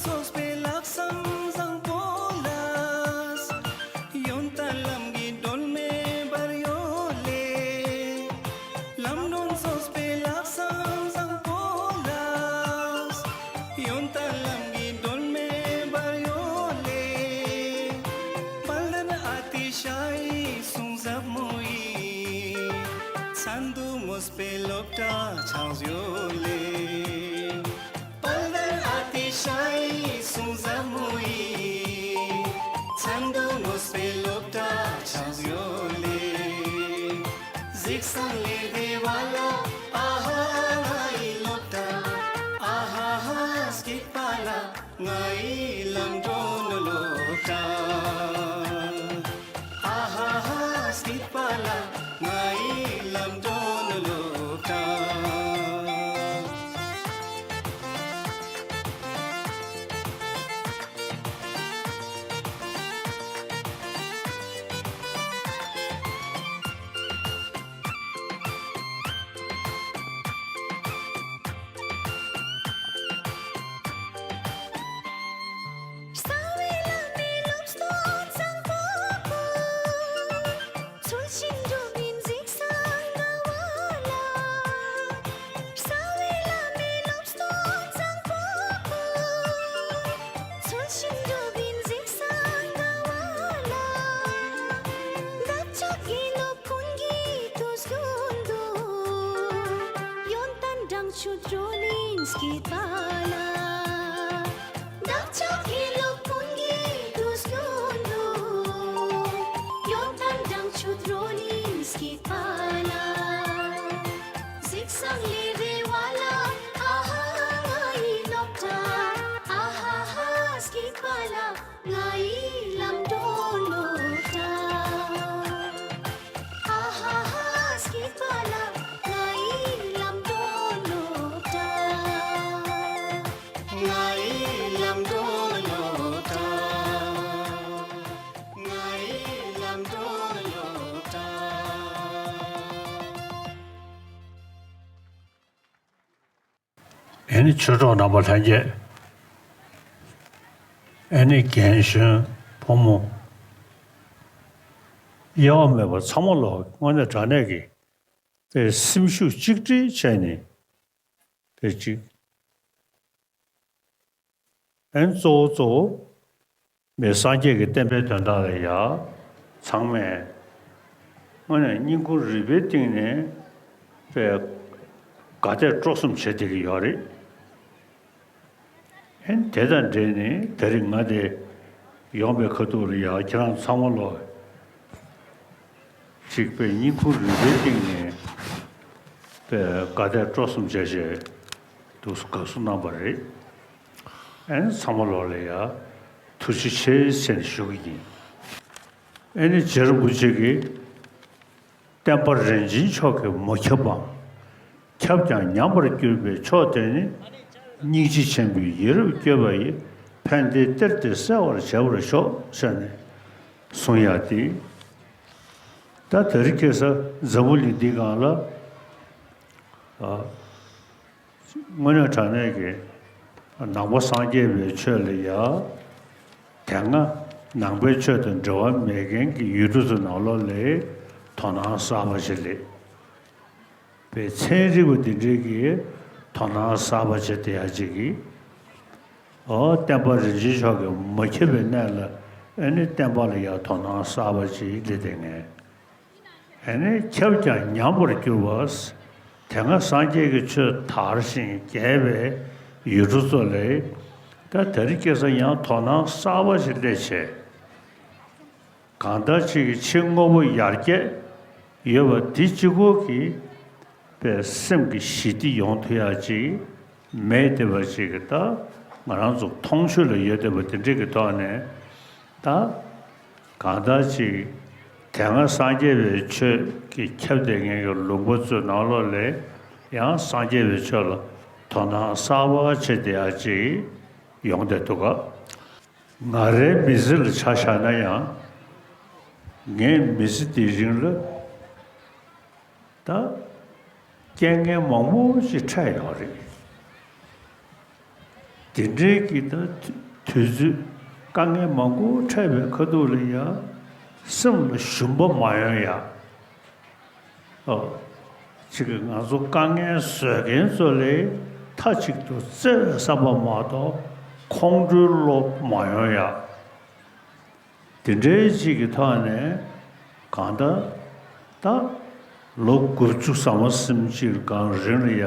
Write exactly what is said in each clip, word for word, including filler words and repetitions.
སོགས་པའི་ལྷག་བསམ་བཟང་པོ་ལ། ཡོན་ཏན་ལམ་གྱི་སྒྲོན་མེ་འབར་ཡོད་ལེ། ལམ་སྒྲོན་སོགས་པའི་ལྷག་བསམ་བཟང་པོ་ལ། ཡོན་ཏན་ལམ་གྱི་སྒྲོན་མེ་འབར་ཡོད་ལེ། དཔལ་ལྡན་ཨ་ཏི་ཤའི་གསུང་ཟབ་མོ་ཡིས། མཚན་དུ་སྨོས་པའི་སློབ་གྲྭ་ཆགས་ཡོད་ལེ། དཔལ་ལྡན་ཨ་ཏི་ཤའི་གསུང་ཟབ་མོ་ཡིས། མཚན་དུ་སྨོས་པའི་སློབ་གྲྭ་ཆགས་ཡོད་ལེ། གཟིགས་སང་ལེ་བདེ་བ་ལ། ཨ་ཧ་ཧ་ཧ་ཨི་སློབ་གྲྭ། ཨ་ཧ་ཧ་སྐྱིད་པ་ལ། ང་ཡི་ལམ་སྒྲོན་སློབ་གྲྭ། ཨ་ཧ་ཧ་སྐྱིད་པ་ལ། ང་ཡི་ལམ་སྒྲོན་སློབ་གྲྭ། གསང་བའི་བླ་མའི་སློབ་སྟོན་བཟང་པོ་ཀུན། ཚུལ་བཞིན་འགྲོ་མིན་གཟིགས་སང་དགའ་བ་ལ། གསང་བའི་བླ་མའི་སློབ་སྟོན་བཟང་པོ་ཀུན། ཚུལ་བཞིན་འགྲོ་མིན་གཟིགས་སང་དགའ་བ་ལ། འདབ་ཆགས་གྱེན་ལོག་ཀུན་གྱི་དུས་ཀུན་ཏུ། ཡོན་ཏན་སྦྲང་ཆུ་བགྲོ་གླེང་སྐྱིད་པ་ལ། འདབ་ཆགས་གྱེན་ལོག་ཀུན་གྱི་དུས་ཀུན་ཏུ། ཡོན་ཏན་སྦྲང་ཆུ་བགྲོ་གླེང་སྐྱིད་པ་ལ། གཟིགས་སང་ལེ་བདེ་བ་ལ། ཨ་ཧ་ང་ཡི་སློབ་གྲྭ། ཨ་ཧ་ཧ་སྐྱིད་པ་ལ། ང་ཡི་ལམ་སྒྲོན་སློབ་གྲྭ། ཨ་ཧ་ཧ་སྐྱིད་པ་ལ། ང་ཡི་ལམ་སྒྲོན་སློབ་གྲྭ། ང་ཡི་ལམ་སྒྲོན་སློབ་གྲྭ། ང་ཡི་ལམ་སྒྲོན་སློབ་གྲྭ། ཨེ་ནི་ཆོས་གྲོགས་རྣམ་པ་ལྷན་རྒྱས། ཨེ་ནི་རྒན་གཞོན་ཕོ་མོ། དབྱེ་བ་མེད་པར་ཚང་མ་ལོ་དངོས་གནས་དྲང་གནས་ཀྱི་དེ་སེམས་ཤུགས་གཅིག་སྒྲིལ་བྱས་ནས་དེ་གཅིག་ཨེ་ནི་གཙོ་བོ་གཙོ་བོ། མི་སངས་རྒྱས་ཀྱི་བསྟན་པའི་དོན་དག་ལ་ཡ། ཚང་མས་དངོས་གནས་སྙིང་ཁུང་རུས་པའི་གཏིང་ནས་པའི་དགའ་དད་སྤྲོ་གསུམ་བྱེད་བསྡད་ཀྱི་ཡོད་རེད། ཨེ་དེ་དང་འབྲེལ་ནས་དེ་རིང་ང་དེ་ཡོང་པའི་ཁ་ཐུག་ལ་ཡ་ཁྱེད་རང་ཚང་མ་ལོ་གཅིག་པའི་སྙིང་ཁུང་རུས་པའི་གཏིང་ནས་པའི་དགའ་དད་སྤྲོ་གསུམ་བྱས་བྱས་འདུག་དགའ་བསུ་གནང་པ་རེད། ཨེ་ནི་ཚང་མ་ལོ་ལ་ཡ་ཐུགས་རྗེ་ཆེ་ཟེར་ནས་ཞུ་གི་ཡིན། ཨེ་ནི་རྗེ་རིན་པོ་ཆེ་གིས་བསྟན་པ་རིན་ཆེན་མཆོག་གིས་མ་ཁྱབ་པའམ། ཁྱབ་ཀྱང་ཉམས་པར་གྱུར་པའི་ཕྱོགས་དེ་ནི། སྙིང་རྗེ་ཆེན་པོས་ཡིད་རབ་བསྐྱོད་པ་ཡིས། ཕན་བདེའི་གཏེར་དེ་གསལ་བར་བྱེད་པར་ཤོག་ཟེར་ནས་གསུང་ཡག་དེ། ད་དེ་རིང་ཁ་སང་འཛམ་བུ་གླིང་འདི་སྒང་ལ། ཨ། དངོས་གནས་དྲང་གནས་ཀྱི་ནང་པ་སངས་རྒྱས་པའི་ཆོས་ལ་ཡ། དེ་སྔ་ནང་པའི་ཆོས་དང་འབྲེལ་བ་མེད་མཁན་གྱི་ཡུལ་གྲུ་ཚོའི་ནང་ལོགས་ལ་དོ་སྣང་གསར་པ་ཞིག་སླེབས། པའི་ཚན་རིག་པ་འདི་འདྲའི་གི་དོ་སྣང་གསར་པ་བྱེད་བསྡད་ཡ་ཅིག་གིས། ཨོ་བསྟན་པ་རིན་ཆེན་མཆོག་གིས་མ་ཁྱབ་པའི་གནས་ལ་ཨེ་ནི་བསྟན་པ་ལ་ཡ་དོ་སྣང་གསར་པ་ཅིག་སླེབས་བསྡད་མཁན། ཨེ་ནི་ཁྱབ་ཀྱང་ཉམས་པར་གྱུར་པ། དེ་སྔ་སངས་རྒྱས་ཀྱི་ཆོས་དར་ཞིང་རྒྱས་པའི་ཡུལ་གྲུ་ཚོ་ལ། ད་དེ་རིང་ཁ་སང་ཡང་དོ་སྣང་གསར་པ་ཞིག་སླེབས་བྱས། གང་ལྟར་ཅིག་གི་ཕྱི་དངོས་པོ་ཡར་རྒྱས་ཡོད་པ་དེ་གཅིག་པོ་གིས་པའི་སེམས་ཀྱི་ཞི་བདེ་ཡོང་ཐུབ་ཡ་ཅིག་མེད་བསྡད་པ་ཅིག་གི་ད་ང་རང་ཚོ་མཐོང་ཆོས་ལ་ཡོད་བསྡད་པ་དེ་འདྲ་གི་ཐོག་ནས་ད་གང་ལྟར་ཅིག་དེ་སྔ་སངས་རྒྱས་པའི་ཆོས་ཀྱི་ཁྱབ་བསྡད་མཁན་གྱི་ལུང་པ་ཚོའི་ནང་ལོགས་ལ་ཡང་སངས་རྒྱས་པའི་ཆོས་ལ་དོ་སྣང་གསར་པ་བྱེད་བསྡད་ཡ་ཅིག་ཡོང་བསྡད་འདུག་ག་ང་རའི་མི་ཚེ་ལ་ཆ་བཞག་ན་ཡང་། ངའི་མི་ཚེ་འདིའི་རིང་ལ་ད་རྐྱེན་ངན་མང་པོ་ཞིག་འཕྲད་ཡོད་རེད། དེ་འདྲའི་གི་ད་དུས་ཚོད་དཀའ་ངལ་མང་པོ་འཕྲད་པའི་ཁ་ཐུག་ལ་ཡ་སེམས་ལ་ཞུམ་པ་མ་ཡོང་ཡ། ཨོ། ཅིག་གི་ང་ཚོ་དཀའ་ངལ་བཟོད་མཁན་ཚོ་ལས་མཐའ་གཅིག་ཏུ་བརྩེ་བའི་བསམ་པ་མ་གཏོགས་ཁོང་ཁྲོའི་བློ་མ་ཡོང་ཡ། དེ་འདྲའི་ཅིག་གི་ཐོག་ནས་གང་ལྟར་ད་ལོ་དགུ་བཅུ་ཟ་མ་ཟིན་ཅིག་གང་རིང་ལ་ཡ་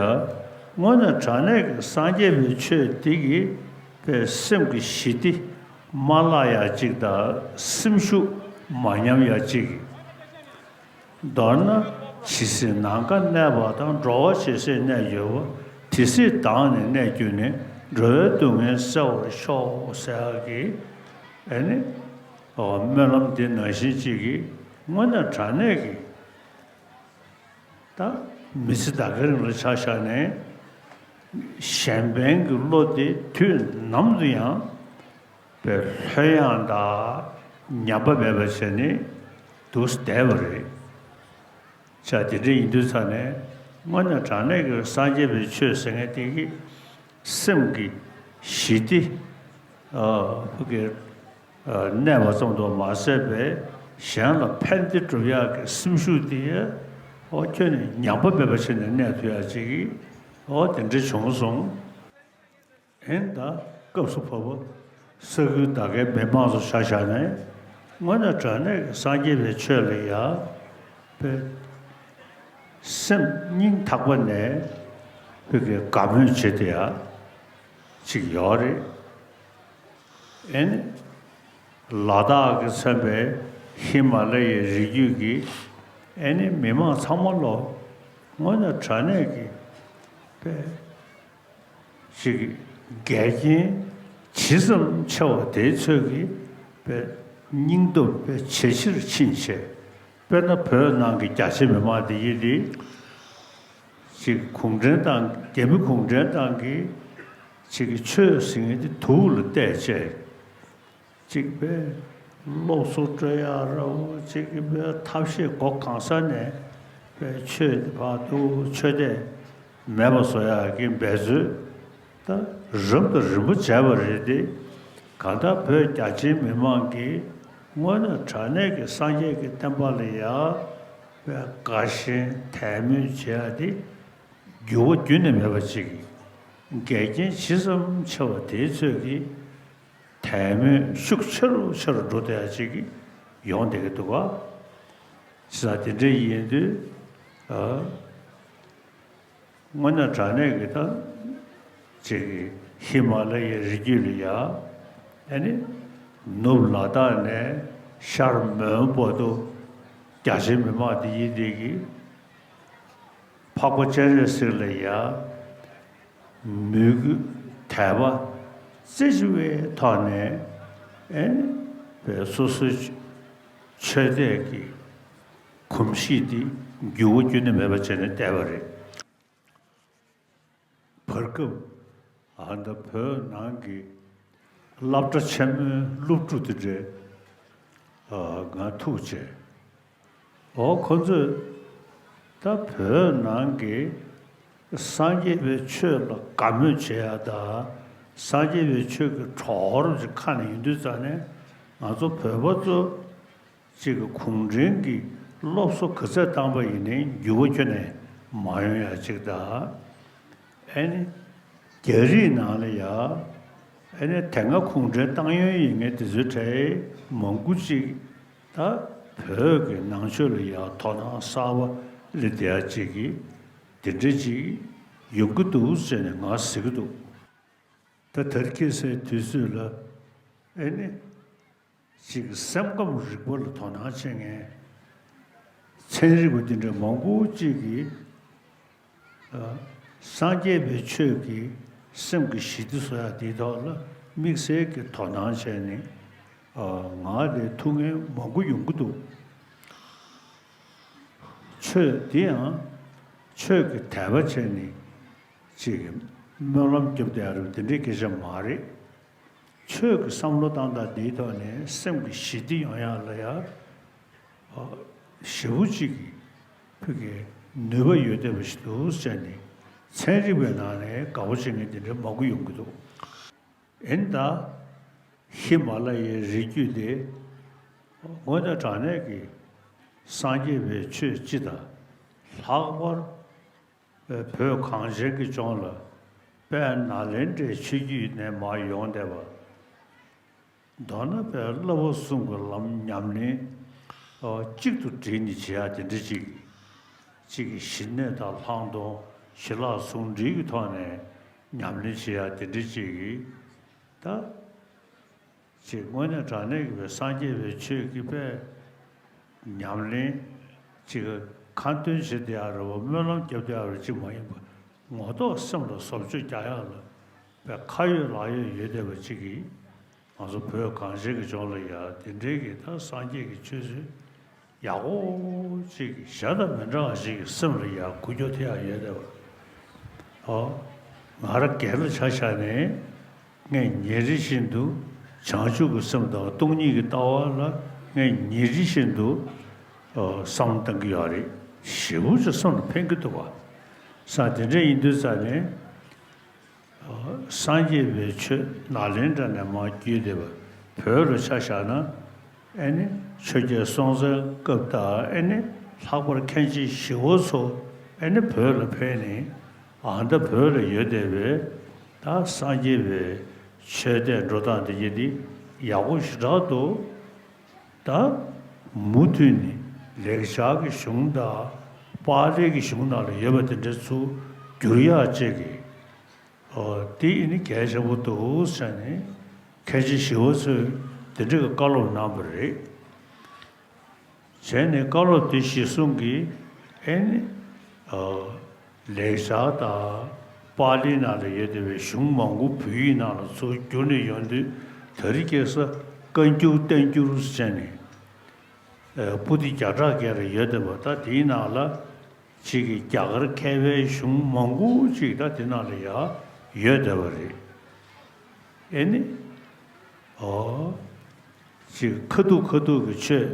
དངོས་གནས་དྲང་གནས་ཀྱི་སངས་རྒྱས་པའི་ཆོས་འདི་གི་པའི་སེམས་ཀྱི་ཞི་བདེ་མ་བརླག་ཡ་ཅིག་དང་སེམས་ཤུགས་མ་ཉམས་ཡ་ཅིག་མདོར་ན་ཇི་སྲིད་ནམ་མཁའ་གནས་པ་དང་། འགྲོ་བ་ཇི་སྲིད་གནས་གྱུར་པ། དེ་སྲིད་བདག་ནི་གནས་གྱུར་ནས། འགྲོ་བའི་སྡུག་བསྔལ་སེལ་བར་ཤོག་ཟེར་བ་གི་ཨེ་ནི་སྨོན་ལམ་འདི་ནང་བཞིན་གཅིག་གིས་དངོས་གནས་དྲང་གནས་ཀྱི་ད་མི་ཚེ་ད་ག་རིང་ལ་ཆ་བཞག་ནས་གཞན་ཕན་གྱི་བློ་དེ་དུས་ནམ་དུ་ཡང་པའི་ལྷོད་ཡངས་དང་ཉམས་པ་མེད་པ་བྱས་ནས་འདུག་བསྡད་པ་རེད། ཅག་དེ་འདྲ་ཡིན་དུས་ཙང་ནས་དངོས་གནས་དྲང་གནས་ཀྱི་སངས་རྒྱས་པའི་ཆོས་ཟེར་མཁན་དེ་གི་སེམས་ཀྱི་ཞི་བདེ་ཨ་ཕུགས་ཀྱི་ཨ་གནས་པ་ཙམ་དུ་མ་ཟད་པའི་གཞན་ལ་ཕན་བདེ་སྒྲུབ་ཡག་གི་སེམས་ཤུགས་དེ་ཨོ་ཁྱོན་ནས་ཉམས་པ་མེད་པ་བྱས་ནས་གནས་ཐུབ་ཡག་ཅིག་གི་ཨོ་དེ་འདྲ་བྱུང་སོང་། ཨེ་ད་སྐབས་སུ་བབ་པ་ས་ཁུལ་ད་གའི་མི་མང་ཚོ་ཆ་བཞག་ནས་དངོས་གནས་དྲང་གནས་ཀྱི་སངས་རྒྱས་པའི་ཆོས་ལ་ཡ་པའི་སེམས་སྙིང་ཐག་པ་ནས་བོད་ཀྱི་དགའ་མོས་བྱེད་དེ་ཡ་ཅིག་ཡོད་རེད། ཨེ་ནི་ལ་དྭགས་ཀྱི་མཚོན་པའི་ཧི་མ་ལ་ཡའི་རི་རྒྱུད་ཀྱི་ཨེ་ནི་མི་མང་ཚང་མ་ལོ་དངོས་གནས་དྲང་གནས་ཀྱི་པའི་ཅིག་འགལ་རྐྱེན་ཇི་ཙམ་ཆེ་བ་དེའི་ཚོད་ཀྱིས་པའི་སྙིང་སྟོབས་པའི་ཇེ་ཆེར་ཕྱིན་བྱས། དཔེར་ན་བོད་ནང་གི་རྒྱ་ཆེ་མི་མང་དེ་ཡིན་ཏེ། ཅིག་གུང་ཁྲན་ཏང་རྒྱ་མི་གུང་ཁྲན་ཏང་གིས་ཅིག་ཆོས་ཟེར་མཁན་དེ་དུག་ལ་བལྟས་བྱས། གཅིག་པའི་སློབ་གསོ་སྤྲོད་ཡག་ར་བོ་གཅིག་པའི་ཐབས་ཤེས་སྒོ་གང་ས་ནས་པའི་ཆོས་དེ་ཕར་འདུག་ཆོས་དད་མེད་པ་བཟོ་ཡག་གི་འབད་རྩོལ་ད་རིམ་དང་རིམ་པ་བྱས་པ་རེད་དེ། གང་ལྟར་བོད་རྒྱ་ཆེའི་མི་མང་གིས་དངོས་གནས་དྲང་གནས་ཀྱི་སངས་རྒྱས་ཀྱི་བསྟན་པ་ལ་ཡ་པའི་དགའ་ཞེན་དད་མོས་བྱེད་ཡག་དེ་འགྱུར་བ་རྒྱུན་ནས་མེད་པ་ཅིག་འགལ་རྐྱེན་ཇི་ཙམ་ཆེ་བ་དེའི་ཚོད་ཀྱིས། དད་མོས་ཤུགས་ཆེ་རུ་ཆེ་རུ་འགྲོ་བསྡད་ཡ་ཅིག་ཡོང་བསྡད་ཀྱི་འདུག་ག་བྱས་ཙང་དེ་འདྲ་ཡིན་དུས་ཨ་དངོས་གནས་དྲང་གནས་ཀྱི་ད་ཅིག་ཧི་མ་ལ་ཡའི་རི་རྒྱུད་ལ་ཡ་ཨ་ནི་ནུབ་ལ་དྭགས་ནས་ཤར་མོན་བར་དུ་རྒྱ་ཆེ་མི་མང་དེ་ཡིན་དེ་གི་འཕགས་པ་སྤྱན་རས་གཟིགས་ལ་ཡ་མོས་གུས་དད་པ་རྩེ་གཅིག་པའི་ཐོག་ནས་ཨེ་ནི་སོ་སོའི་ཆོས་དད་ཀྱི་གོམས་གཤིས་དེ་འགྱུར་བ་ཁྱོན་ནས་མེད་པ་བྱས་ནས་བསྡད་པ་རེད། བར་སྐབས་ཨ་ད་བོད་ནང་གི་སློབ་གྲྭ་ཆེན་མོའི་སློབ་ཕྲུག་དེ་འདྲས་ང་ཐུག་བྱས། འོ་ཁོ་ཚོས་ད་བོད་ནང་གི་སངས་རྒྱས་པའི་ཆོས་ལ་དགའ་མོས་བྱེད་ཡ་ད་སངས་རྒྱས་པའི་ཆོས་ཀྱི་གྲོགས་རོགས་ཀྱི་ཁ་ནས་ཡིན་དུས་ཙང་ནས་ང་ཚོ་བོད་པ་ཚོ་གཅིག་གི་གུང་ཁྲན་གྱི་སློབ་གསོ་ག་ཚད་བཏང་པ་ཡིན་ནའི་འགྱུར་བ་ཁྱོན་ནས་མ་ཡོང་ཡ་གཅིག་དང་། ཨེ་ནི། རྒྱ་རིགས་ནང་ལ་ཡ། ཨེ་ནི་དེ་སྔ་གུང་ཁྲན་ཏང་ཡོན་ཡིན་མཁན་དེ་ཚོའི་གྲས་མང་པོ་ཅིག་ད་བོད་ཀྱི་ནང་ཆོས་ལ་ཡ་དོ་སྣང་གསར་པ་སླེབས་བསྡད་ཡ་ཅིག་གི་དེ་འདྲ་ཅིག་ཡོང་གི་འདུག་ཟེར་ནས་ང་ཟེར་གི་འདུག་ད་དར་ཁེ་སའི་དུས་ཚོད་ལ་ཨེ་ནི། ཅིག་སེམས་ཁམས་རིག་པ་ལ་དོ་སྣང་བྱེད་མཁན་ཚན་རིག་པ་འདི་འདྲ་མང་པོ་ཅིག་གིས་ཨ་སངས་རྒྱས་པའི་ཆོས་ཀྱིས་སེམས་ཀྱི་ཞི་བདེ་བཟོ་ཡག་འདིའི་ཐོག་ལ་དམིགས་བསལ་གྱི་དོ་སྣང་བྱས་ནས་ཨ་ང་ལ་ཐུགས་ངལ་མང་པོ་ཡོང་གི་འདུག་ཆོས་འདི་ཡང་ཆོས་ཀྱི་དད་པ་བྱས་ནས་ཅིག་སྨོན་ལམ་རྒྱབ་བསྡད་ཡ་རེད་པ། དེ་འདྲའི་སྐད་ཆ་མ་རེད། ཆོས་ཀྱི་བསམ་བློ་བཏང་སྟངས་འདིའི་ཐོག་ནས་སེམས་ཀྱི་ཞི་བདེ་ཡོང་ཡག་ལ་ཡ་ཞེ་པོ་ཅིག་གི་ཕུགས་ཀྱི་ནུས་པ་ཡོད་བསྡད་པ་ཞིག་འདུག་ཟེར་ནས་ཚན་རིག་པའི་ནང་ནས་དགའ་པོ་བྱེད་མཁན་དེ་འདྲ་མང་པོ་ཡོང་གི་འདུག་ཨིན་ད། ཧི་མ་ལ་ཡའི་རི་རྒྱུད་དེ། དངོས་གནས་དྲང་གནས་ཀྱི་སངས་རྒྱས་པའི་ཆོས་སྤྱི་དང་། ལྷག་པར་བོད་གངས་ཅན་གྱི་ལྗོངས་ལ་དཔལ་ནཱ་ལེནྡྲའི་ཆོས་བརྒྱུད་ནས་མར་ཡོང་བསྡད་པ། མདོར་ན་དཔལ་བསླབ་པ་གསུམ་གྱི་ལམ་ཉམས་ལེན་གཅིག་ཏུ་བསྒྲིལ་ནས་བྱེད་ཡ་དེ་འདྲ་ཅིག་གཅིག་གི་ཞི་གནས་དང་ལྷག་མཐོང་ཞི་ལྷག་ཟུང་འབྲེལ་གྱི་ཐོག་ནས་ཉམས་ལེན་བྱེད་ཡ་དེ་འདྲ་ཅིག་གིས་ད། ཅེས་དངོས་གནས་དྲང་གནས་ཀྱི་བའི་སངས་རྒྱས་པའི་ཆོས་ཀྱི་པའི་ཉམས་ལེན་ཅིག་ཁ་འདོན་བྱེད་བསྡད་ཡ་རེད་བ། སྨོན་ལམ་རྒྱབ་བསྡད་ཡ་རེད་ཅིག་མ་ཡིན་པ། ངོ་ཐོག་སེམས་ལ་བཟོ་བཅོས་རྒྱག་ཡ་ལ་པའི་ཁ་ཡོད་ལག་ཡོད་ཡོད་བསྡད་པ་ཅིག་གིས་ང་ཚོ་བོད་གངས་ཅན་གྱི་ལྗོངས་ལ་ཡ་དེ་འདྲའི་གི་ད་སངས་རྒྱས་ཀྱི་ཆོས་ཚུལ་ཡག་པོ་ཅིག་གཞན་དང་མི་འདྲ་བ་ཞིག་གི་སེམས་ལ་ཡ་འགུལ་སྐྱོད་ཐེབས་ཡ་ཡོད་བསྡད་པ། ཨོ། ང་རང་སྒེར་ལ་ཆ་བཞག་ནས་ངས་ཉིན་རེ་བཞིན་དུ་བྱང་ཆུབ་ཀྱི་སེམས་དང་སྟོང་ཉིད་ཀྱི་ལྟ་བ་ལ་ངས་ཉིན་རེ་བཞིན་དུ་ཨོ་བསམ་བློ་གཏང་གི་ཡོད་རེད། ཞེ་པོ་ཅིག་སེམས་ལ་ཕན་གྱི་འདུག་བ། ས་དེ་འདྲ་ཡིན་དུས་ཙང་ནས། སངས་རྒྱས་པའི་ཆོས་ནཱ་ལེནྡྲ་ནས་མར་བརྒྱུད་བསྡད་པ་བོད་ལ་ཆ་བཞག་ན། ཨེ་ནི་ཆོས་རྒྱལ་སྲོང་བཙན་སྐབས་དང་ཨེ་ནི་ལྷག་པར་མཁན་ཆེན་ཞི་བ་འཚོ་ཨེ་ནི་བོད་ལ་ཕེབས་ནས་ཨ་ད་བོད་ལ་ཡོད་བསྡད་པའི་ད་སངས་རྒྱས་པའི་ཆོས་དད་འགྲོ་སྟངས་དེ་གྱད་དེ་ཡག་པོ་ཞེ་དྲག་འདུག་ད་མུ་མཐུད་ནས་ལེགས་སྦྱར་གྱི་གཞུང་དང་པཱ་ལིའི་གཞུང་ནང་ལ་ཡོད་པ་དེ་འདྲ་ཚུར་བསྒྱུར་ཡག་བཅས་ཀྱི། ཨོ། དེ་ཨེ་ནི་གལ་ཆེན་པོ་འདུག་ཟེར་ནས་མཁན་ཆེན་ཞི་བ་འཚོས་དེ་འདྲ་གི་བཀའ་སློབ་གནང་བ་རེད། བྱས་ནས་བཀའ་སློབ་དེ་གཞིར་བཟུང་གིས་ཨེ་ནི། ཨོ། ལེགས་སྦྱར་དང་པཱ་ལི་ནང་ལ་ཡོད་བསྡད་པའི་གཞུང་མང་པོ་བོད་ཡིག་ནང་ལ་ཚུར་བསྒྱུར་ནས་ཡོང་དུས་དེ་རིང་ཁ་སང་བཀའ་འགྱུར་བསྟན་འགྱུར་ཟེར་ནས། ཨེ། པོ་ཏི་བརྒྱ་ཕྲག་བརྒལ་རེ་ཡོད་བསྡད་པ། ད་དེའི་ནང་ལ་གཅིག་གི་རྒྱ་གར་མཁས་པའི་གཞུང་མང་པོ་ཅིག་ད་དེ་ནང་ལ་ཡ་ཡོད་བསྡད་པ་རེད། ཨེ་ནི། ཨོ། གཅིག་ཁ་ཐུག་ཁ་ཐུག་གི་ཆོས་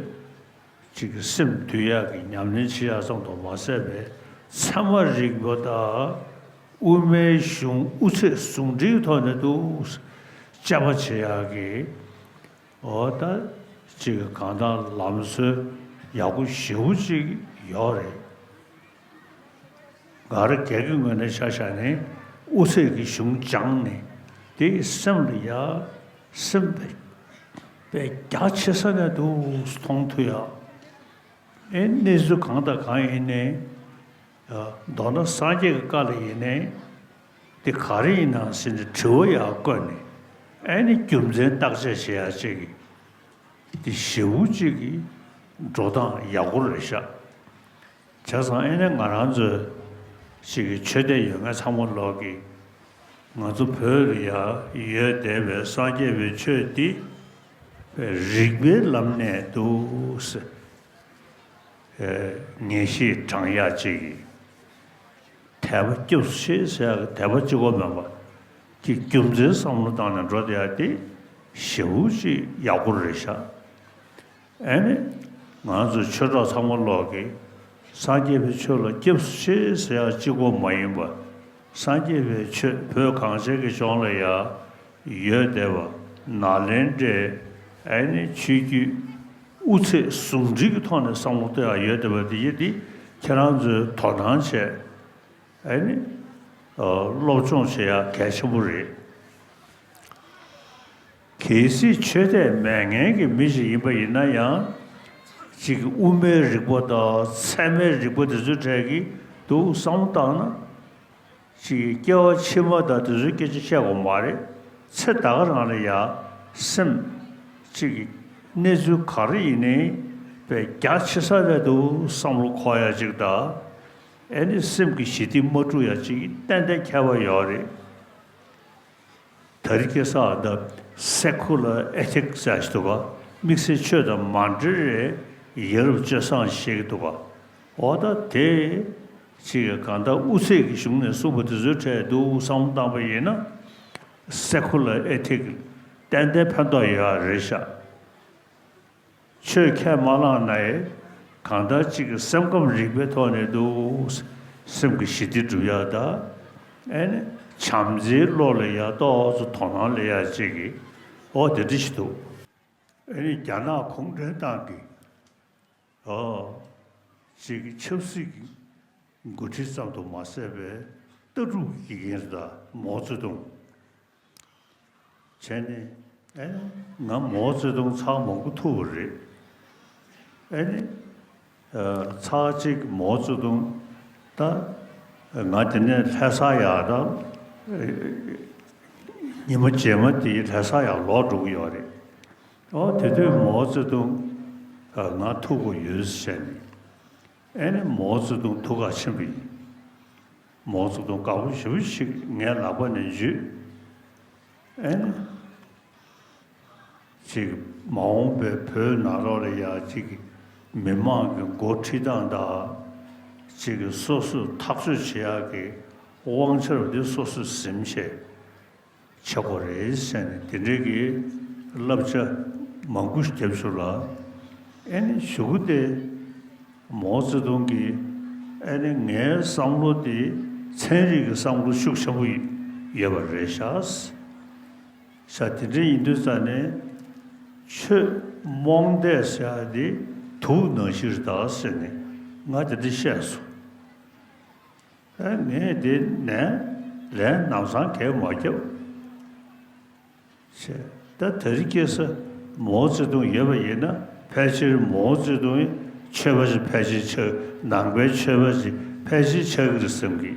གཅིག་གི་སེམས་འདུལ་ཡག་གི་ཉམས་ལེན་བྱེད་ཡག་ཙམ་དུ་མ་ཟད་པའི་ཚད་མ་རིག་པ་དང་དབུ་མའི་གཞུང་དབུ་ཚད་ཟུང་འབྲེལ་ཐོག་ནས་འདུག་དཔྱད་པ་བྱེད་ཡག་གི། འོ་ད་ཅིག་གང་ལྟར་ལམ་སྲོལ་ཡག་པོ་ཞེ་པོ་ཅིག་ཡོད་རེད། ང་རང་སྒེར་གྱི་ངོས་ནས་ཆ་བཞག་ནས་དབུ་ཚད་ཀྱི་གཞུང་སྦྱངས་ནས་དེ་སེམས་ལ་ཡ་སེམས་པའི་པའི་རྒྱ་ཆེ་ས་ནས་འདུག་མཐོང་ཐུབ་ཡ། ཨེ་གནས་ཚུལ་གང་དང་གང་ཡིན་ནའི། མདོར་ན་སངས་རྒྱས་ཀྱི་བཀའ་ལ་ཡིན་ནའི། འདི་ག་རེ་ཡིན་ནམ་ཟེར་ནས་དྲི་བ་ཡང་བཀོད་ནས། ཨེ་ནི་རྒྱུ་མཚན་བརྟག་དཔྱད་བྱེད་ཡ་ཅིག་གི། འདི་ཞེ་པོ་ཅིག་གི་འགྲོ་སྟངས་ཡག་པོ་རེད་ཤག་བྱས་ཙང་ཨེ་ནི་ང་རང་ཚོའི་ཅིག་གི་ཆོས་དད་ཡོད་མཁན་ཚང་མ་ལོག་གི། ང་ཚོ་བོད་ལ་ཡ་ཡོད་བསྡད་པའི་སངས་རྒྱས་པའི་ཆོས་འདི་རིགས་པའི་ལམ་ནས་འདུག་ཟེར། ངེས་ཤེས་དྲང་ཡག་ཅིག་གིས། དད་པ་སྐྱབས་སུ་མཆི་ཟེར་ཡག་གི་དད་པ་གཅིག་པོ་མིན་པ། ཀྱི་རྒྱུ་མཚན་བསམ་བློ་བཏང་ནས་འགྲོ་བསྡད་ཡག་དེ་ཞེ་པོ་ཅིག་ཡག་པོ་རེད་ཤག་ཨེ་ནི། ང་ཚོ་ཆོས་གྲོགས་ཚང་མ་ལོག་གིས་སངས་རྒྱས་པའི་ཆོས་ལ་སྐྱབས་སུ་མཆི་ཟེར་ཡག་གཅིག་པོ་མ་ཡིན་པ། སངས་རྒྱས་པའི་ཆོས་བོད་གངས་ཅན་གྱི་ལྗོངས་ལ་ཡ་ཡོད་བསྡད་པ་ནཱ་ལེནྡྲའི་ཨེ་ནི་ཆོས་བརྒྱུད་དབུ་ཚད་ཟུང་འབྲེལ་གྱི་ཐོག་ནས་བསམ་བློ་གཏོང་ཡག་ཡོད་བསྡད་པ་དེ་ཡིན་དེ་ཁྱེད་རང་ཚོས་དོ་སྣང་བྱས་ཨེ་ནི་སློབ་སྦྱོང་བྱེད་ཡག་གལ་ཆེན་པོ་རེད། གལ་སྲིད་ཆོས་དད་མེད་མཁན་གྱི་མི་ཞིག་ཡིན་པ་ཡིན་ན་ཡང་། གཅིག་གི་དབུ་མའི་རིགས་པ་དང་ཚད་མའི་རིགས་པ་དེ་ཚོའི་གྲས་ཀྱི་འདུག་བསམ་བློ་བཏང་ན། གཅིག་གི་སྐྱེ་བ་ཕྱི་མ་དང་དེ་ཚོའི་སྐད་ཆ་བཤད་དགོས་མ་རེད། ཚེ་ད་ག་རང་ལ་ཡ་སེམས་གཅིག་གི་གནས་ཚུལ་ག་རེ་ཡིན་ནའི་པའི་རྒྱ་ཆེ་ས་རེད་འདུག་བསམ་བློ་འཁོར་ཡ་གཅིག་དང་། ཨེ་ནི་སེམས་ཀྱི་ཞི་བདེ་མ་དཀྲུག་ཡ་གཅིག་གི་ཏན་ཏན་ཁྱད་པར་ཡོད་རེད། ད་རེས་ཁ་སང་ད་སེ་ཁུ་ལར་ཨེ་ཐིག་ཟེར་ཞིག་འདུག་ག་དམིགས་བསལ་ཆོས་དང་མ་འབྲེལ་བའི་ཡ་རབས་སྤྱོད་བཟང་ཞིག་འདུག་ག་འོ་ད་དེ་ཅིག་གང་ལྟར་དབུ་ཚད་ཀྱི་གཞུང་ནས་གསུངས་པ་དེ་ཚོའི་གྲས་འདུག་བསམ་བློ་བཏང་པ་ཡིན་ན། སེ་ཁུ་ལར་ཨེ་ཐིག་ཏན་ཏན་ཕན་ཐོགས་ཡོད་རེད་ཤག་ཆོས་ཁས་མ་བླངས་ན་ཡང་གང་ལྟར་གཅིག་གི་སེམས་ཁམས་རིག་པའི་ཐོག་ནས་འདུག་སེམས་ཀྱི་ཞི་བདེ་སྒྲུབ་ཡག་དང་ ཨེ་ནི་བྱམས་བརྩེའི་བློ་ལ་ཡ་ཏོག་ཙམ་དོ་སྣང་སླེབས་ཡ་ཅིག་གི་འོ་དེ་འདྲ་ཞིག་འདུག་ཨེ་ནི་རྒྱ་ནག་གུང་ཁྲན་ཏང་གི་ཨོ་ཅིག་གི་ཆབ་སྲིད་ཀྱི་འགོ་ཁྲིད་ཙམ་དུ་མ་ཟད་པའི་ལྟ་གྲུབ་ཀྱི་དགེ་རྒན་རེད། ད་མའོ་ཙེ་ཏུང་བྱས་ནས་ཨེ་ང་མའོ་ཙེ་ཏུང་ཚར་མང་པོ་ཐུག་པ་རེད། ཨེ་ནི་ཚར་གཅིག་མའོ་ཙེ་ཏུང་ད་ང་དེ་ནས་ལྷ་ས་ཡག་ད་ཉི་མ་རྗེས་མ་དེའི་ལྷ་ས་ཡག་ལོག་འགྲོ་གི་ཡོད་རེད། ཨོ་དེ་དུས་མའོ་ཙེ་ཏུང་ང་ཐུག་གི་ཡོད་ཟེར་ནས་ཨེ་ནི་མའོ་ཙེ་ཏུང་ཐུག་ག་ཕྱིན་པ་ཡིན། མའོ་ཙེ་ཏུང་དགའ་པོ་ཞེ་པོ་ཞིག་ངའི་ལག་པ་ནས་འཇུས། ཨེ་ནི། ཅིག་མ་འོངས་པའི་བོད་ནང་ལོགས་ལ་ཡ་ཅིག་མི་མང་གི་འགོ་ཁྲིད་སྟངས་དང་། ཅིག་སོ་སོས་ཐག་གཅོད་བྱེད་ཡག་གི་དབང་ཆ་རུ་དེ་སོ་སོས་ཟིན་བྱས་བྱེད་དགོས་རེད་ཟེར་ནས་དེ་འདྲའི་གི་བསླབ་བྱ་མང་པོ་ཞིག་བརྒྱབ་བྱུང་ལ། ཨེ་ནི་གཞུག་གུ་དེ་མའོ་ཙེ་ཏུང་གིས་ཨེ་ནི་ངའི་བསམ་བློ་དེ་ཚན་རིག་གི་བསམ་བློ་ཤུགས་ཆེན་པོ་ཡོད་པ་རེད་ཤག་ཤག་དེ་འདྲ་ཡིན་དུས་ཙ་ནས་ཆོས་རྨོངས་དད་ཟེར་ཡ་དེ་དུག་ནང་བཞིན་རེད་ད་ཟེར་ནས་ང་དེ་འདྲ་བཤད་སོང་། ཨ་ངས་དེ་ནས་ལན་ལམ་སང་གས་མ་བརྒྱབ། ཞེས་ད་དེ་རིང་ཁ་སང་མའོ་ཙེ་ཏུང་ཡོད་པ་ཡིན་ན་ཕལ་ཆེར་མའོ་ཙེ་ཏུང་ཆོས་པ་ཞིག་ཕལ་ཆེར་ཆགས། ནང་པའི་ཆོས་པ་ཞིག་ཕལ་ཆེར་ཆགས་ཀྱི་རེད་བསམ་གི།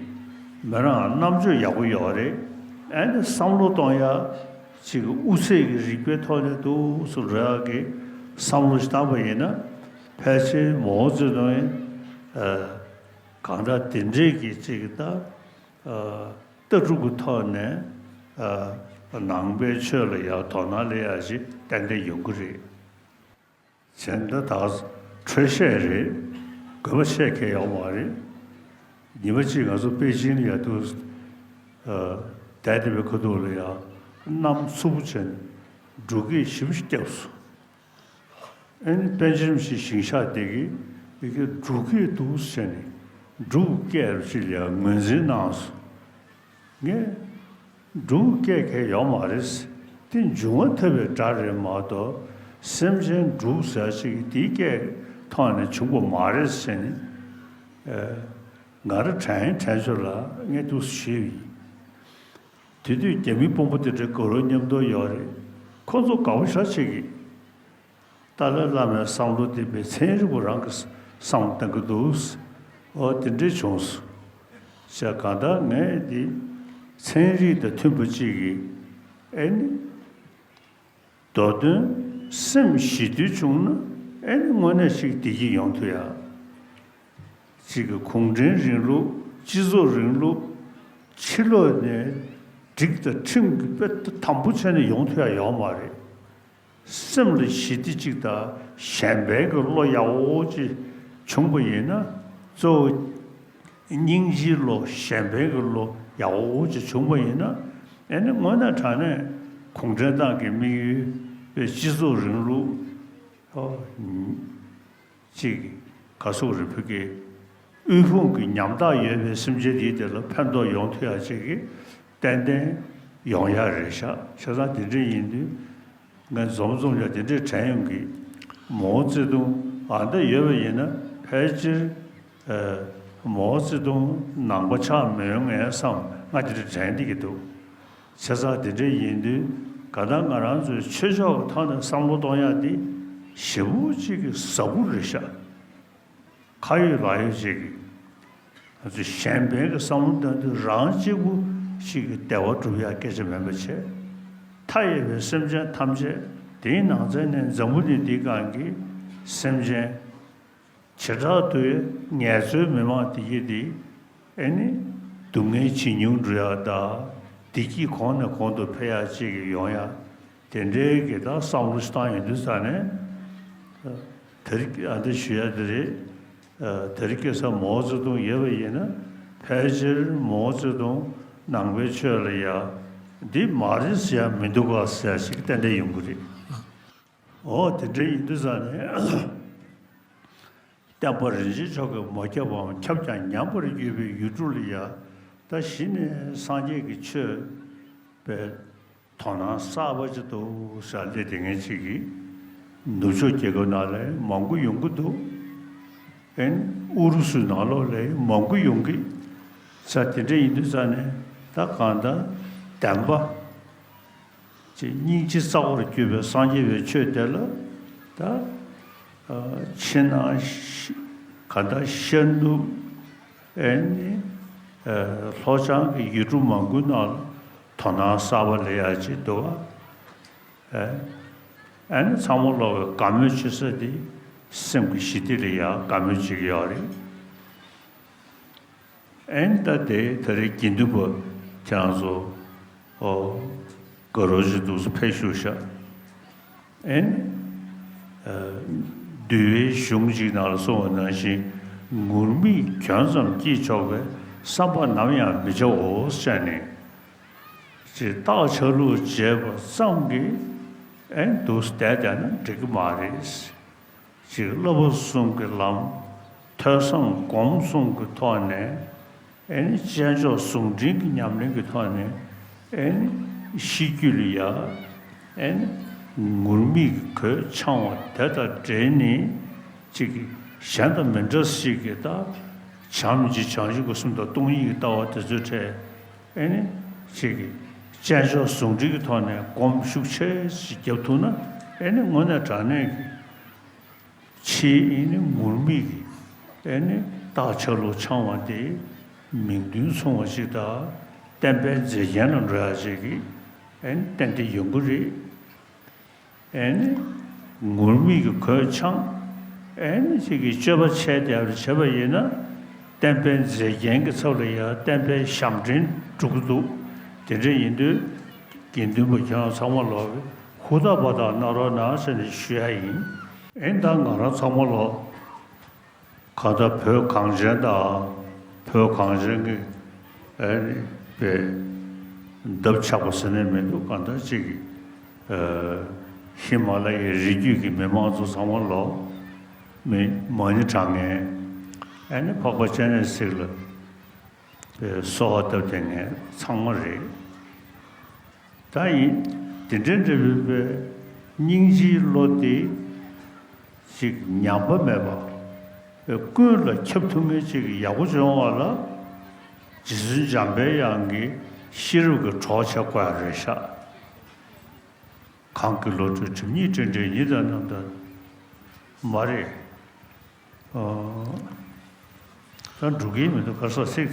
མི་རང་རྣམ་དཔྱོད་ཡག་པོ་ཡོད་རེད། ཨ་ནི་བསམ་བློ་གཏོང་ཡ་ཅིག་དབུ་ཚད་ཀྱི་རིག་པའི་ཐོག་ནས་འདུག་སེ་འགྲོ་ཡག་གི་བསམ་བློ་ཞིག་བཏང་པ་ཡིན་ན་ཕལ་ཆེར་མའོ་ཙེ་ཏུང་ཡིན། གང་ལྟར་དེ་འདྲས་ཀྱི་ཅིག་ད་ལྟ་གྲུབ་ཀྱི་ཐོག་ནས་ནང་པའི་ཆོས་ལ་ཡང་དོ་སྣང་སླེབས་ཡ་ཞིག་ཏན་ཏན་ཡོང་གི་རེད། བྱས་ན་ད་འཕྲོས་བཤད་རེད། དགོས་པ་བཤད་མཁན་ཡོད་མ་རེད། ཉི་མ་གཅིག་ང་ཚོ་པེ་ཅིང་ལ་ཡ་འདུག་བསྡད་བསྡད་པའི་ཁ་ཐུག་ལ་ཡ་གནམ་འཚུབ་པོ་བྱས་ནས་འབྲུག་སྐད་ཞེ་པོ་ཞིག་བརྒྱབ་སོང་། ཨེ་ནི་པཎ་ཆེན་རིན་པོ་ཆེ་ཞིང་གཤེགས་དེ་གིས་འདི་གའི་འབྲུག་སྐད་འདུག་ཟེར་ནས་འབྲུག་སྐད་རུ་ཅིག་ལ་ངོས་འཛིན་གནང་སོང་། ངས་འབྲུག་སྐད་གས་ཡོད་མ་རེད། དེ་འབྱུང་བ་ཐེབས་པའི་སྒྲ་རེད་མ་གཏོགས་སེམས་ཅན་འབྲུག་ཟེར་ཅིག་དེའི་སྐད་ཐོག་ནས་བྱུང་བ་མ་རེད་ཟེར་ནས་ང་རང་དྲན་དྲན་ཆོག་ལ་ངས་འདུག་ཞུས་པ་ཡིན། དེ་དུས་རྒྱ་མི་དཔོན་པོ་དེ་འདྲའི་དགའ་རབ་མཉམ་དུ་ཡོད་རེད། ཁོ་ཚོ་དགའ་པོ་ཞེ་པོ་བྱེད་ཀྱི། ཏཱ་ལའི་བླ་མའི་བསམ་བློ་དེ་དཔེ་ཚན་རིག་པ་རང་གི་བསམ་བློ་གཏང་གི་འདུག་ཨོ་དེ་འདྲས་བྱུང་སོང་། བྱས་གང་ལྟར་ངས་འདི་ཚན་རིག་དང་མཐུན་པ་ཅིག་གིས་ཨེ་ནི་མདོ་དོན་སེམས་ཞི་དུལ་བྱུང་ན་ཨེ་ནི་དངོས་གནས་ཤིག་བདེ་སྐྱིད་ཡོང་ཐུབ་ཡ། གཅིག་གི་གུང་ཁྲན་རིང་ལུགས་སྤྱི་ཚོགས་རིང་ལུགས་ཕྱི་ལོགས་ནས་སྒྲིག་དང་ཁྲིམས་ཀྱི་དཔེ་དམ་པོ་བྱས་ནས་ཡོང་ཐུབ་ཡ་ཡོད་མ་རེད། སེམས་ལ་ཞི་བདེ་གཅིག་དང་གཞན་ཕན་གྱི་བློ་ཡག་པོ་ཅིག་བྱུང་པ་ཡིན་ན་གཙོ་བོ་སྙིང་རྗེའི་བློ་གཞན་ཕན་གྱི་བློ་ཡག་པོ་ཅིག་བྱུང་པ་ཡིན་ན་ཨེ་ནི་དངོས་གནས་དྲང་གནས་གུང་ཁྲན་ཏང་གི་དམིགས་ཡུལ་དཔེ་སྤྱི་ཚོགས་རིང་ལུགས་ཨོ། གཅིག་ག་ཟུག་རེད། བོད་ཀྱི་དབུལ་ཕོངས་ཀྱི་ཉམ་ཐག་ཡོད་པའི་སེམས་ཅན་དེའི་དེ་ལ་ཕན་ཐོགས་ཡོང་ཐུབ་ཡ་ཅིག་གི་ཏན་ཏན་ཡོང་ཡ་རེད་ཤག་བྱས་ཙང་དེ་འདྲ་ཡིན་དུས་ངས་འཛོམས་འཛོམས་ཡ་དེ་འདྲས་དྲན་ཡོང་གི། མའོ་ཙེ་ཏུང་ཨ་འདྲ་ཡོད་པ་ཡིན་ན་ཕལ་ཆེར་མའོ་ཙེ་ཏུང་ནང་པ་ཆགས་མི་ཡོང་ངས་བསམ་ང་དེ་འདྲ་དྲན་བསྡད་ཀྱི་འདུག་བྱས་ཙང་དེ་འདྲ་ཡིན་དུས་གང་ལྟར་ང་རང་ཚོའི་ཆོས་ཕྱོགས་ཀྱི་ཐོག་ནས་བསམ་བློ་གཏོང་ཡག་འདི་ཞེ་པོ་ཅིག་གི་ཟབ་པོ་རེད་ཤག་ཁ་ཡོད་ལག་ཡོད་ཅིག་གིས་ང་ཚོས་གཞན་ཕན་གྱི་བསམ་བློ་གཏོང་དུས་རང་གཅིག་པུ་ཞིག་གི་བདེ་བ་སྒྲུབ་ཡག་སྐད་ཆ་མིན་པ་བྱས། མཐའ་ཡས་པའི་སེམས་ཅན་ཐམས་ཅད་དེའི་ནང་ཚན་ནས་འཛམ་བུ་གླིང་འདིའི་སྒང་གི་སེམས་ཅན་བྱེ་བྲག་ཏུ་ངལ་རྩོལ་མི་མང་དེ་གྱད་དེ་ཨེ་ནི་སྡུག་བསྔལ་ཇེ་ཉུང་འགྲོ་ཡག་དང་བདེ་སྐྱིད་གོང་ནས་གོང་དུ་འཕེལ་ཡག་ཅིག་གི་ཡོང་ཡག་དེ་འདྲའི་གི་ད་བསམ་བློ་ཞིག་བཏང་ཡོང་དུས་ཙ་ནས་དེ་རིང་ཨ་འདི་ཞུ་ཡག་དེ་རེད། དེ་རིང་ཁ་སང་མའོ་ཙེ་ཏུང་ཡོད་པ་ཡིན་ན་ཕལ་ཆེར་མའོ་ཙེ་ཏུང་ནང་པའི་ཆོས་ལ་ཡ་འདི་མ་རེད་ཟེར་ཡག་མི་འདུག་ག་ཟེར་ཡག་ཞིག་ཏན་ཏན་ཡོང་གི་རེད། འོ་དེ་འདྲ་ཡིན་དུས་ཙ་ནས་བསྟན་པ་རིན་ཆེན་མཆོག་གིས་མ་ཁྱབ་པའམ་ཁྱབ་ཀྱང་ཉམས་པར་གྱུར་པའི་ཡུལ་དྲུག་ལ་ཡང་ ད་གཞི་ནས་སངས་རྒྱས་ཀྱི་ཆོས་པའི་དོ་སྣང་གསར་པ་ཅིག་འདུག་ཟེར་སླེབས་བསྡད་མཁན་ཅིག་གིས་ནུབ་ཕྱོགས་རྒྱལ་ཁབ་ནང་ལ་མང་པོ་ཡོང་གི་འདུག་ཨེ་ནི་ཨུ་རུ་སུའི་ནང་ལོགས་ལ་མང་པོ་ཡོང་གི་ཟེར། དེ་འདྲ་ཡིན་དུས་ཙང་ནས་ད་གང་ལྟར་བདེན་པ་ཅིག་སྙིང་རྗེ་རྩ་བར་གྱུར་པའི་སངས་རྒྱས་པའི་ཆོས་དེ་ལ་ད་ཕྱི་ནང་གང་ལྟར་ཤར་ནུབ་ཨེ་ནི་ལྷོ་བྱང་གི་ཡུལ་གྲུ་མང་པོའི་ནང་ལ་དོ་སྣང་གསར་པ་སླེབས་ཡག་ཅིག་འདུག་བ། ཨེ་ནི་ཚང་མ་ལོག་གི་དགའ་མོས་བྱེད་ས་དེ་སེམས་ཀྱི་ཞི་བདེ་ལ་ཡང་དགའ་མོས་བྱེད་ཀྱི་ཡོད་རེད། ཨེ་ནི་ད་དེ་ད་རེས་དགེ་འདུན་པ་ཁྱེད་རང་ཚོ་ཨོ་དགའ་རོགས་ཅིག་འདུག་སེ་ཕེབས་བཞུགས་ཤག་ཨེ་ནི། འདུལ་བའི་གཞུང་ཅིག་ནང་ལ་གསུངས་པ་ནང་བཞིན་ངུར་སྨྲིག་གྱོན་ཙམ་སྐྱེས་ཆོག་པའི་བསམ་པ་ནམ་ཡང་མི་བྱའོ་ཟེར་ནས། ཅིག་རྟགས་ཆ་ལུགས་བྱས་པ་ཙམ་གྱིས་ཨེ་ནི་འདུག་སེ་བསྡད་བསྡད་ན་འགྲིག་གི་མ་རེད། ཅིག་བསླབ་པ་གསུམ་གྱི་ལམ། ཐོས་བསམ་སྒོམ་གསུམ་གྱི་ཐོག་ནས་ཨེ་ནི་དཔྱད་འཇོག་ཟུང་འབྲེལ་གྱི་ཉམས་ལེན་གྱི་ཐོག་ནས་ཨེ་ནི་ཤེས་རྒྱུད་ལ་ཡ་ཨེ་ནི་ངུར་སྨྲིག་གི་གོས་འཆང་བ་དེ་དང་འབྲེལ་ནས་ཅིག་གཞན་དང་མི་འདྲ་ཞིག་གི་ད་བྱམས་ཀྱི་བྱང་ཆུབ་ཀྱི་སེམས་དང་སྟོང་ཉིད་ཀྱི་ལྟ་བ་དེ་ཚོའི་གྲས་ཨེ་ནི་ཅིག་དཔྱད་འཇོག་ཟུང་འབྲེལ་གྱི་ཐོག་ནས་སྒོམ་ཤུགས་ཆེ་ཞིག་རྒྱབ་ཐུབ་ན་ཨེ་ནི་དངོས་གནས་དྲང་གནས་ཀྱི། ཕྱིའི་ཨེ་ནི་ངུར་སྨྲིག་གི་ཨེ་ནི་རྟགས་ཆ་ལུགས་འཆང་བ་དེ་མིང་དོན་མཚུངས་པ་ཞིག་དང་བསྟན་པའི་མཛེས་རྒྱན་ལ་འགྲོ་ཡག་ཅིག་གི་ཨེ་ནི་ཏན་ཏན་ཡོང་གི་རེད། ཨེ་ནི་ངུར་སྨྲིག་གི་གོས་འཆང་ཨེ་ནི་ཅིག་གི་སྤྱོད་པ་འཆལ་དེ་བྱས་པ་ཡིན་ན་བསྟན་པའི་མཛེས་རྒྱན་གྱི་ཚབ་ལ་ཡང་བསྟན་པའི་ཞབས་འདྲེན་འགྲོ་གི་འདུག་དེ་འདྲ་ཡིན་དུས། དགེ་འདུན་པ་ཁྱེད་རང་ཚང་མ་ལོག་གི་ཧུར་ཐག་པ་དག་གནང་རོགས་གནང་ཟེར་ནས་ཞུ་ཡ་ཡིན། ཨེ་ད་ང་རང་ཚང་མ་ལོག་གང་ལྟར་བོད་གངས་ཅན་དང་བོད་གངས་ཅན་གྱི་ཨེ་པའི་འདབས་ཆགས་པ་ཟེར་ནས་མི་འདུག་གང་ལྟར་ཅིག་གི་ཧི་མ་ལ་ཡའི་རི་རྒྱུད་ཀྱི་མི་མང་ཚོ་ཚང་མ་ལོག་མི་མ་ཎི་བགྲང་མཁན་ཨེ་ནི་འཕགས་པ་སྤྱན་རས་གཟིགས་ལ། པའི་གསོལ་བ་བཏབ་བསྡད་མཁན་ཚང་མ་རེད། ད་ཡིན་དེ་འདྲའི་འདྲ་བའི་པའི་སྙིང་རྗེའི་བློ་དེ་ཅིག་ཉམས་པ་མེད་པ་པའི་ཀུན་ལ་ཁྱབ་ཐུབ་མཁན་ཅིག་ཡག་པོ་བྱུང་བ་ལ་རྗེ་བཙུན་འཇམ་པའི་དབྱངས་ཀྱི་ཤེས་རབ་ཀྱི་གྲོགས་བྱེད་དགོས་ཡ་རེད་ཤག་གང་གི་བློ་གྲོས་སྒྲིབ་གཉིས་དྲན་བྲལ་ཉིད་དང་རྣམ་དག་མ་རེད། ཨོ། ད་འགྲོ་གི་མི་འདུག་ག་ས་ཚིག་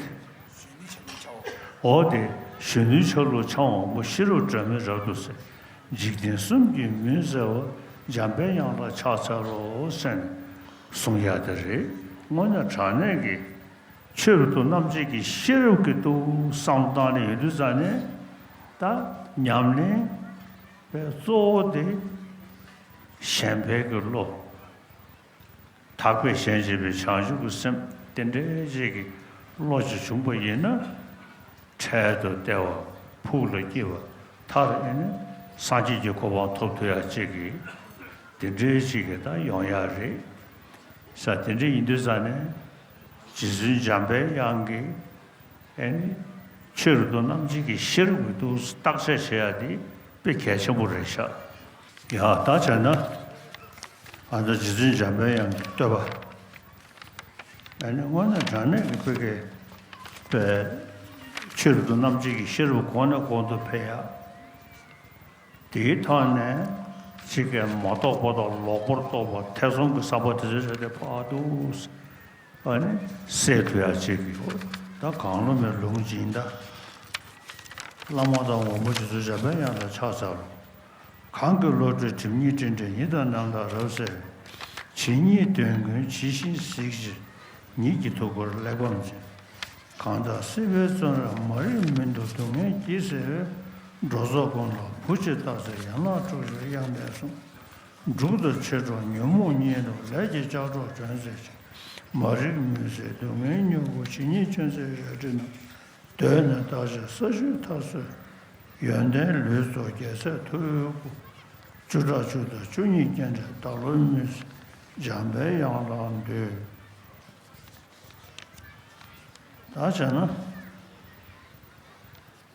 འོ་དེ་གཞོན་ནུའི་ཆ་ལུགས་འཆང་བ་མོ་ཤེས་རབ་སྒྲོན་མེ་རབ་ཏུ་གསལ། འཇིག་རྟེན་གསུམ་གྱི་མུན་སེལ་བ། འཇམ་པའི་དབྱངས་ལ་ཕྱག་འཚལ་ལོ་ཟེར་ནས་གསུང་ཡ་དེ་རེད། དངོས་གནས་དྲང་གནས་ཀྱི་ཆོས་རབ་ཏུ་རྣམ་འབྱེད་ཀྱི་ཤེས་རབ་ཀྱི་ཏུ་བསམ་བཏང་ནས་ཡོད་དུས་ཙང་ནས་ད་ཉམས་ལེན་པའི་གཙོ་བོ་དེ་གཞན་ཕན་གྱི་བློ། དག་པས་གཞན་གཅེས་པའི་བྱང་ཆུབ་ཀྱི་སེམས་དེ་འདྲའི་ཅིག་གི་བློ་ཅིག་བྱུང་པ་ཡིན་ན། འཕྲལ་དུ་བདེ་བ་ཕུགས་ལ་སྐྱེ་བ་མཐར་ཨེ་ནི་སངས་རྒྱས་ཀྱི་གོ་འཕང་ཐོབ་ཐུབ་ཡག་ཅིག་གི་དེ་འདྲའི་ཅིག་གི་ད་ཡོང་ཡག་རེད། ས་དེ་འདྲ་ཡིན་དུས་ཙང་ནས་རྗེ་བཙུན་འཇམ་པའི་དབྱངས་ཀྱི་ཨེ་ནི་ཆོས་རབ་ཏུ་རྣམ་འབྱེད་ཀྱི་ཤེས་རབ་ཀྱི་ཏུ་བརྟག་དཔྱད་བྱེད་ཡ་དེ་དཔེ་གལ་ཆེན་པོ་རེད་ཤག་ཡ་ད་བྱས་ན་ཨ་ད་རྗེ་བཙུན་འཇམ་པའི་དབྱངས་ཀྱི་བསྟོད་པ་ཨེ་ནི་དངོས་གནས་དྲང་གནས་ཀྱི་ཕ་གི་པའི་ཆོས་རབ་ཏུ་རྣམ་འབྱེད་ཀྱི་ཤེས་རབ་གོང་ནས་གོང་དུ་འཕེལ་ཡ། དེའི་ཐོག་ནས་ཅིག་གིས་མ་རྟོགས་པ་དང་ལོག་པར་རྟོག་པ་ཐེ་ཚོམ་གྱི་ས་པ་དེ་ཚོའི་གྲས་དེ་ཕར་འདུག་ཨ་ནི་སེལ་ཐུབ་ཡག་ཅིག་གི་ད་གང་བློ་མེད་ལུང་སྦྱིན་ད། བླ་མ་དང་འོ་མ་རྗེ་བཙུན་འཇམ་པའི་དབྱངས་ལ་ཕྱག་འཚལ་ལོ། གང་གི་བློ་གྲོས་སྒྲིབ་གཉིས་དྲན་བྲལ་ཉིད་དང་རྣམ་དག་རབ་གསལ་བའི། ཇི་སྙེད་དོན་ཀུན་ཇི་བཞིན་གཟིགས་ཕྱིར་ཉིད་ཀྱི་ཐུགས་ཀར་གླེགས་བམ་འཛིན། གང་དག་སྲིད་པའི་བཙོན་རར་མ་རིག་མུན་དུ་སྡུག་བསྔལ་གྱིས་གཟིར་བའི། འགྲོ་ཚོགས་ཀུན་ལ་བུ་གཅིག་བརྟག་ཕྱིར་ཡན་ལག་དྲུག་ཅུའི་དབྱངས་ལྡན་གསུང་། སྒྲུབ་དང་ཆོས་གྲོགས་ཉོན་མོངས་གཉིད་ལོག་ལས་ཀྱི་ལྕགས་སྒྲོག་སྒྲོན་ཟེར་ཅིང་། མ་རིག་མུན་སེལ་སྡུག་བསྔལ་མྱུ་གུ་ཇི་སྙེད་ཅུང་ཟད་རལ་གྲི་རྣམས། གདོད་ནས་བརྟག་ཕྱིར་ས་བཅུའི་མཐར་སོན་ཡོན་ཏན་ལུས་རྫོགས་རྒྱལ་སྲས་ཐུགས་ཀྱི་སྐུ། བཅུ་ཕྲག་བཅུ་དང་བཅུ་གཉིས་སྐྱེ་འབྲས་བདག་བློའི་མུན་སེལ་འཇམ་པའི་དབྱངས་ལ་འདུད། ད་བྱས་ན།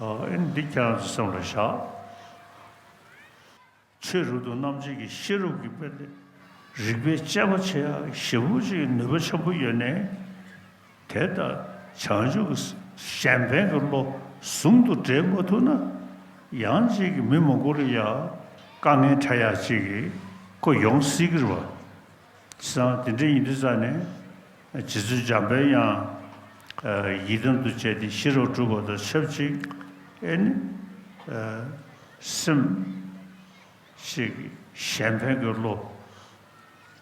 ཨ་ནི་འདི་ཁྱེད་རང་ཚོ་སེམས་ལ་བཞག་ཆོས་རབ་ཏུ་རྣམ་འབྱེད་ཀྱི་ཤེས་རབ་ཀྱི་དཔེ་དེ་རིགས་པས་དཔྱད་པ་བྱེད་ཡག་ཞེ་པོ་ཅིག་ནུས་པ་ཆེན་པོ་ཡོད་ནས། དེ་ལྟར་བྱང་ཆུབ་ཀྱི་གཞན་ཕན་གྱི་བློ་ཟུང་དུ་འབྲེལ་མ་ཐུབ་ན། ཡང་ཅིག་གི་མི་མང་པོ་ལ་ཡང་དཀའ་ངལ་འཕྲད་ཡག་ཅིག་གི་ཁོ་ཡོང་སྲིད་ཀྱི་རེད་བ། བྱས་ཙང་དེ་འདྲ་ཡིན་དུས་ཙང་ནས་རྗེ་བཙུན་འཇམ་དཔལ་དབྱངས་ཡི་དམ་དུ་བྱས་ཏེ་ཤེས་རབ་སྒྲུབ་པ་དང་ཆབས་ཅིག་ཨེ་ནི་སེམས་ཤིག་གཞན་ཕན་གྱི་བློ།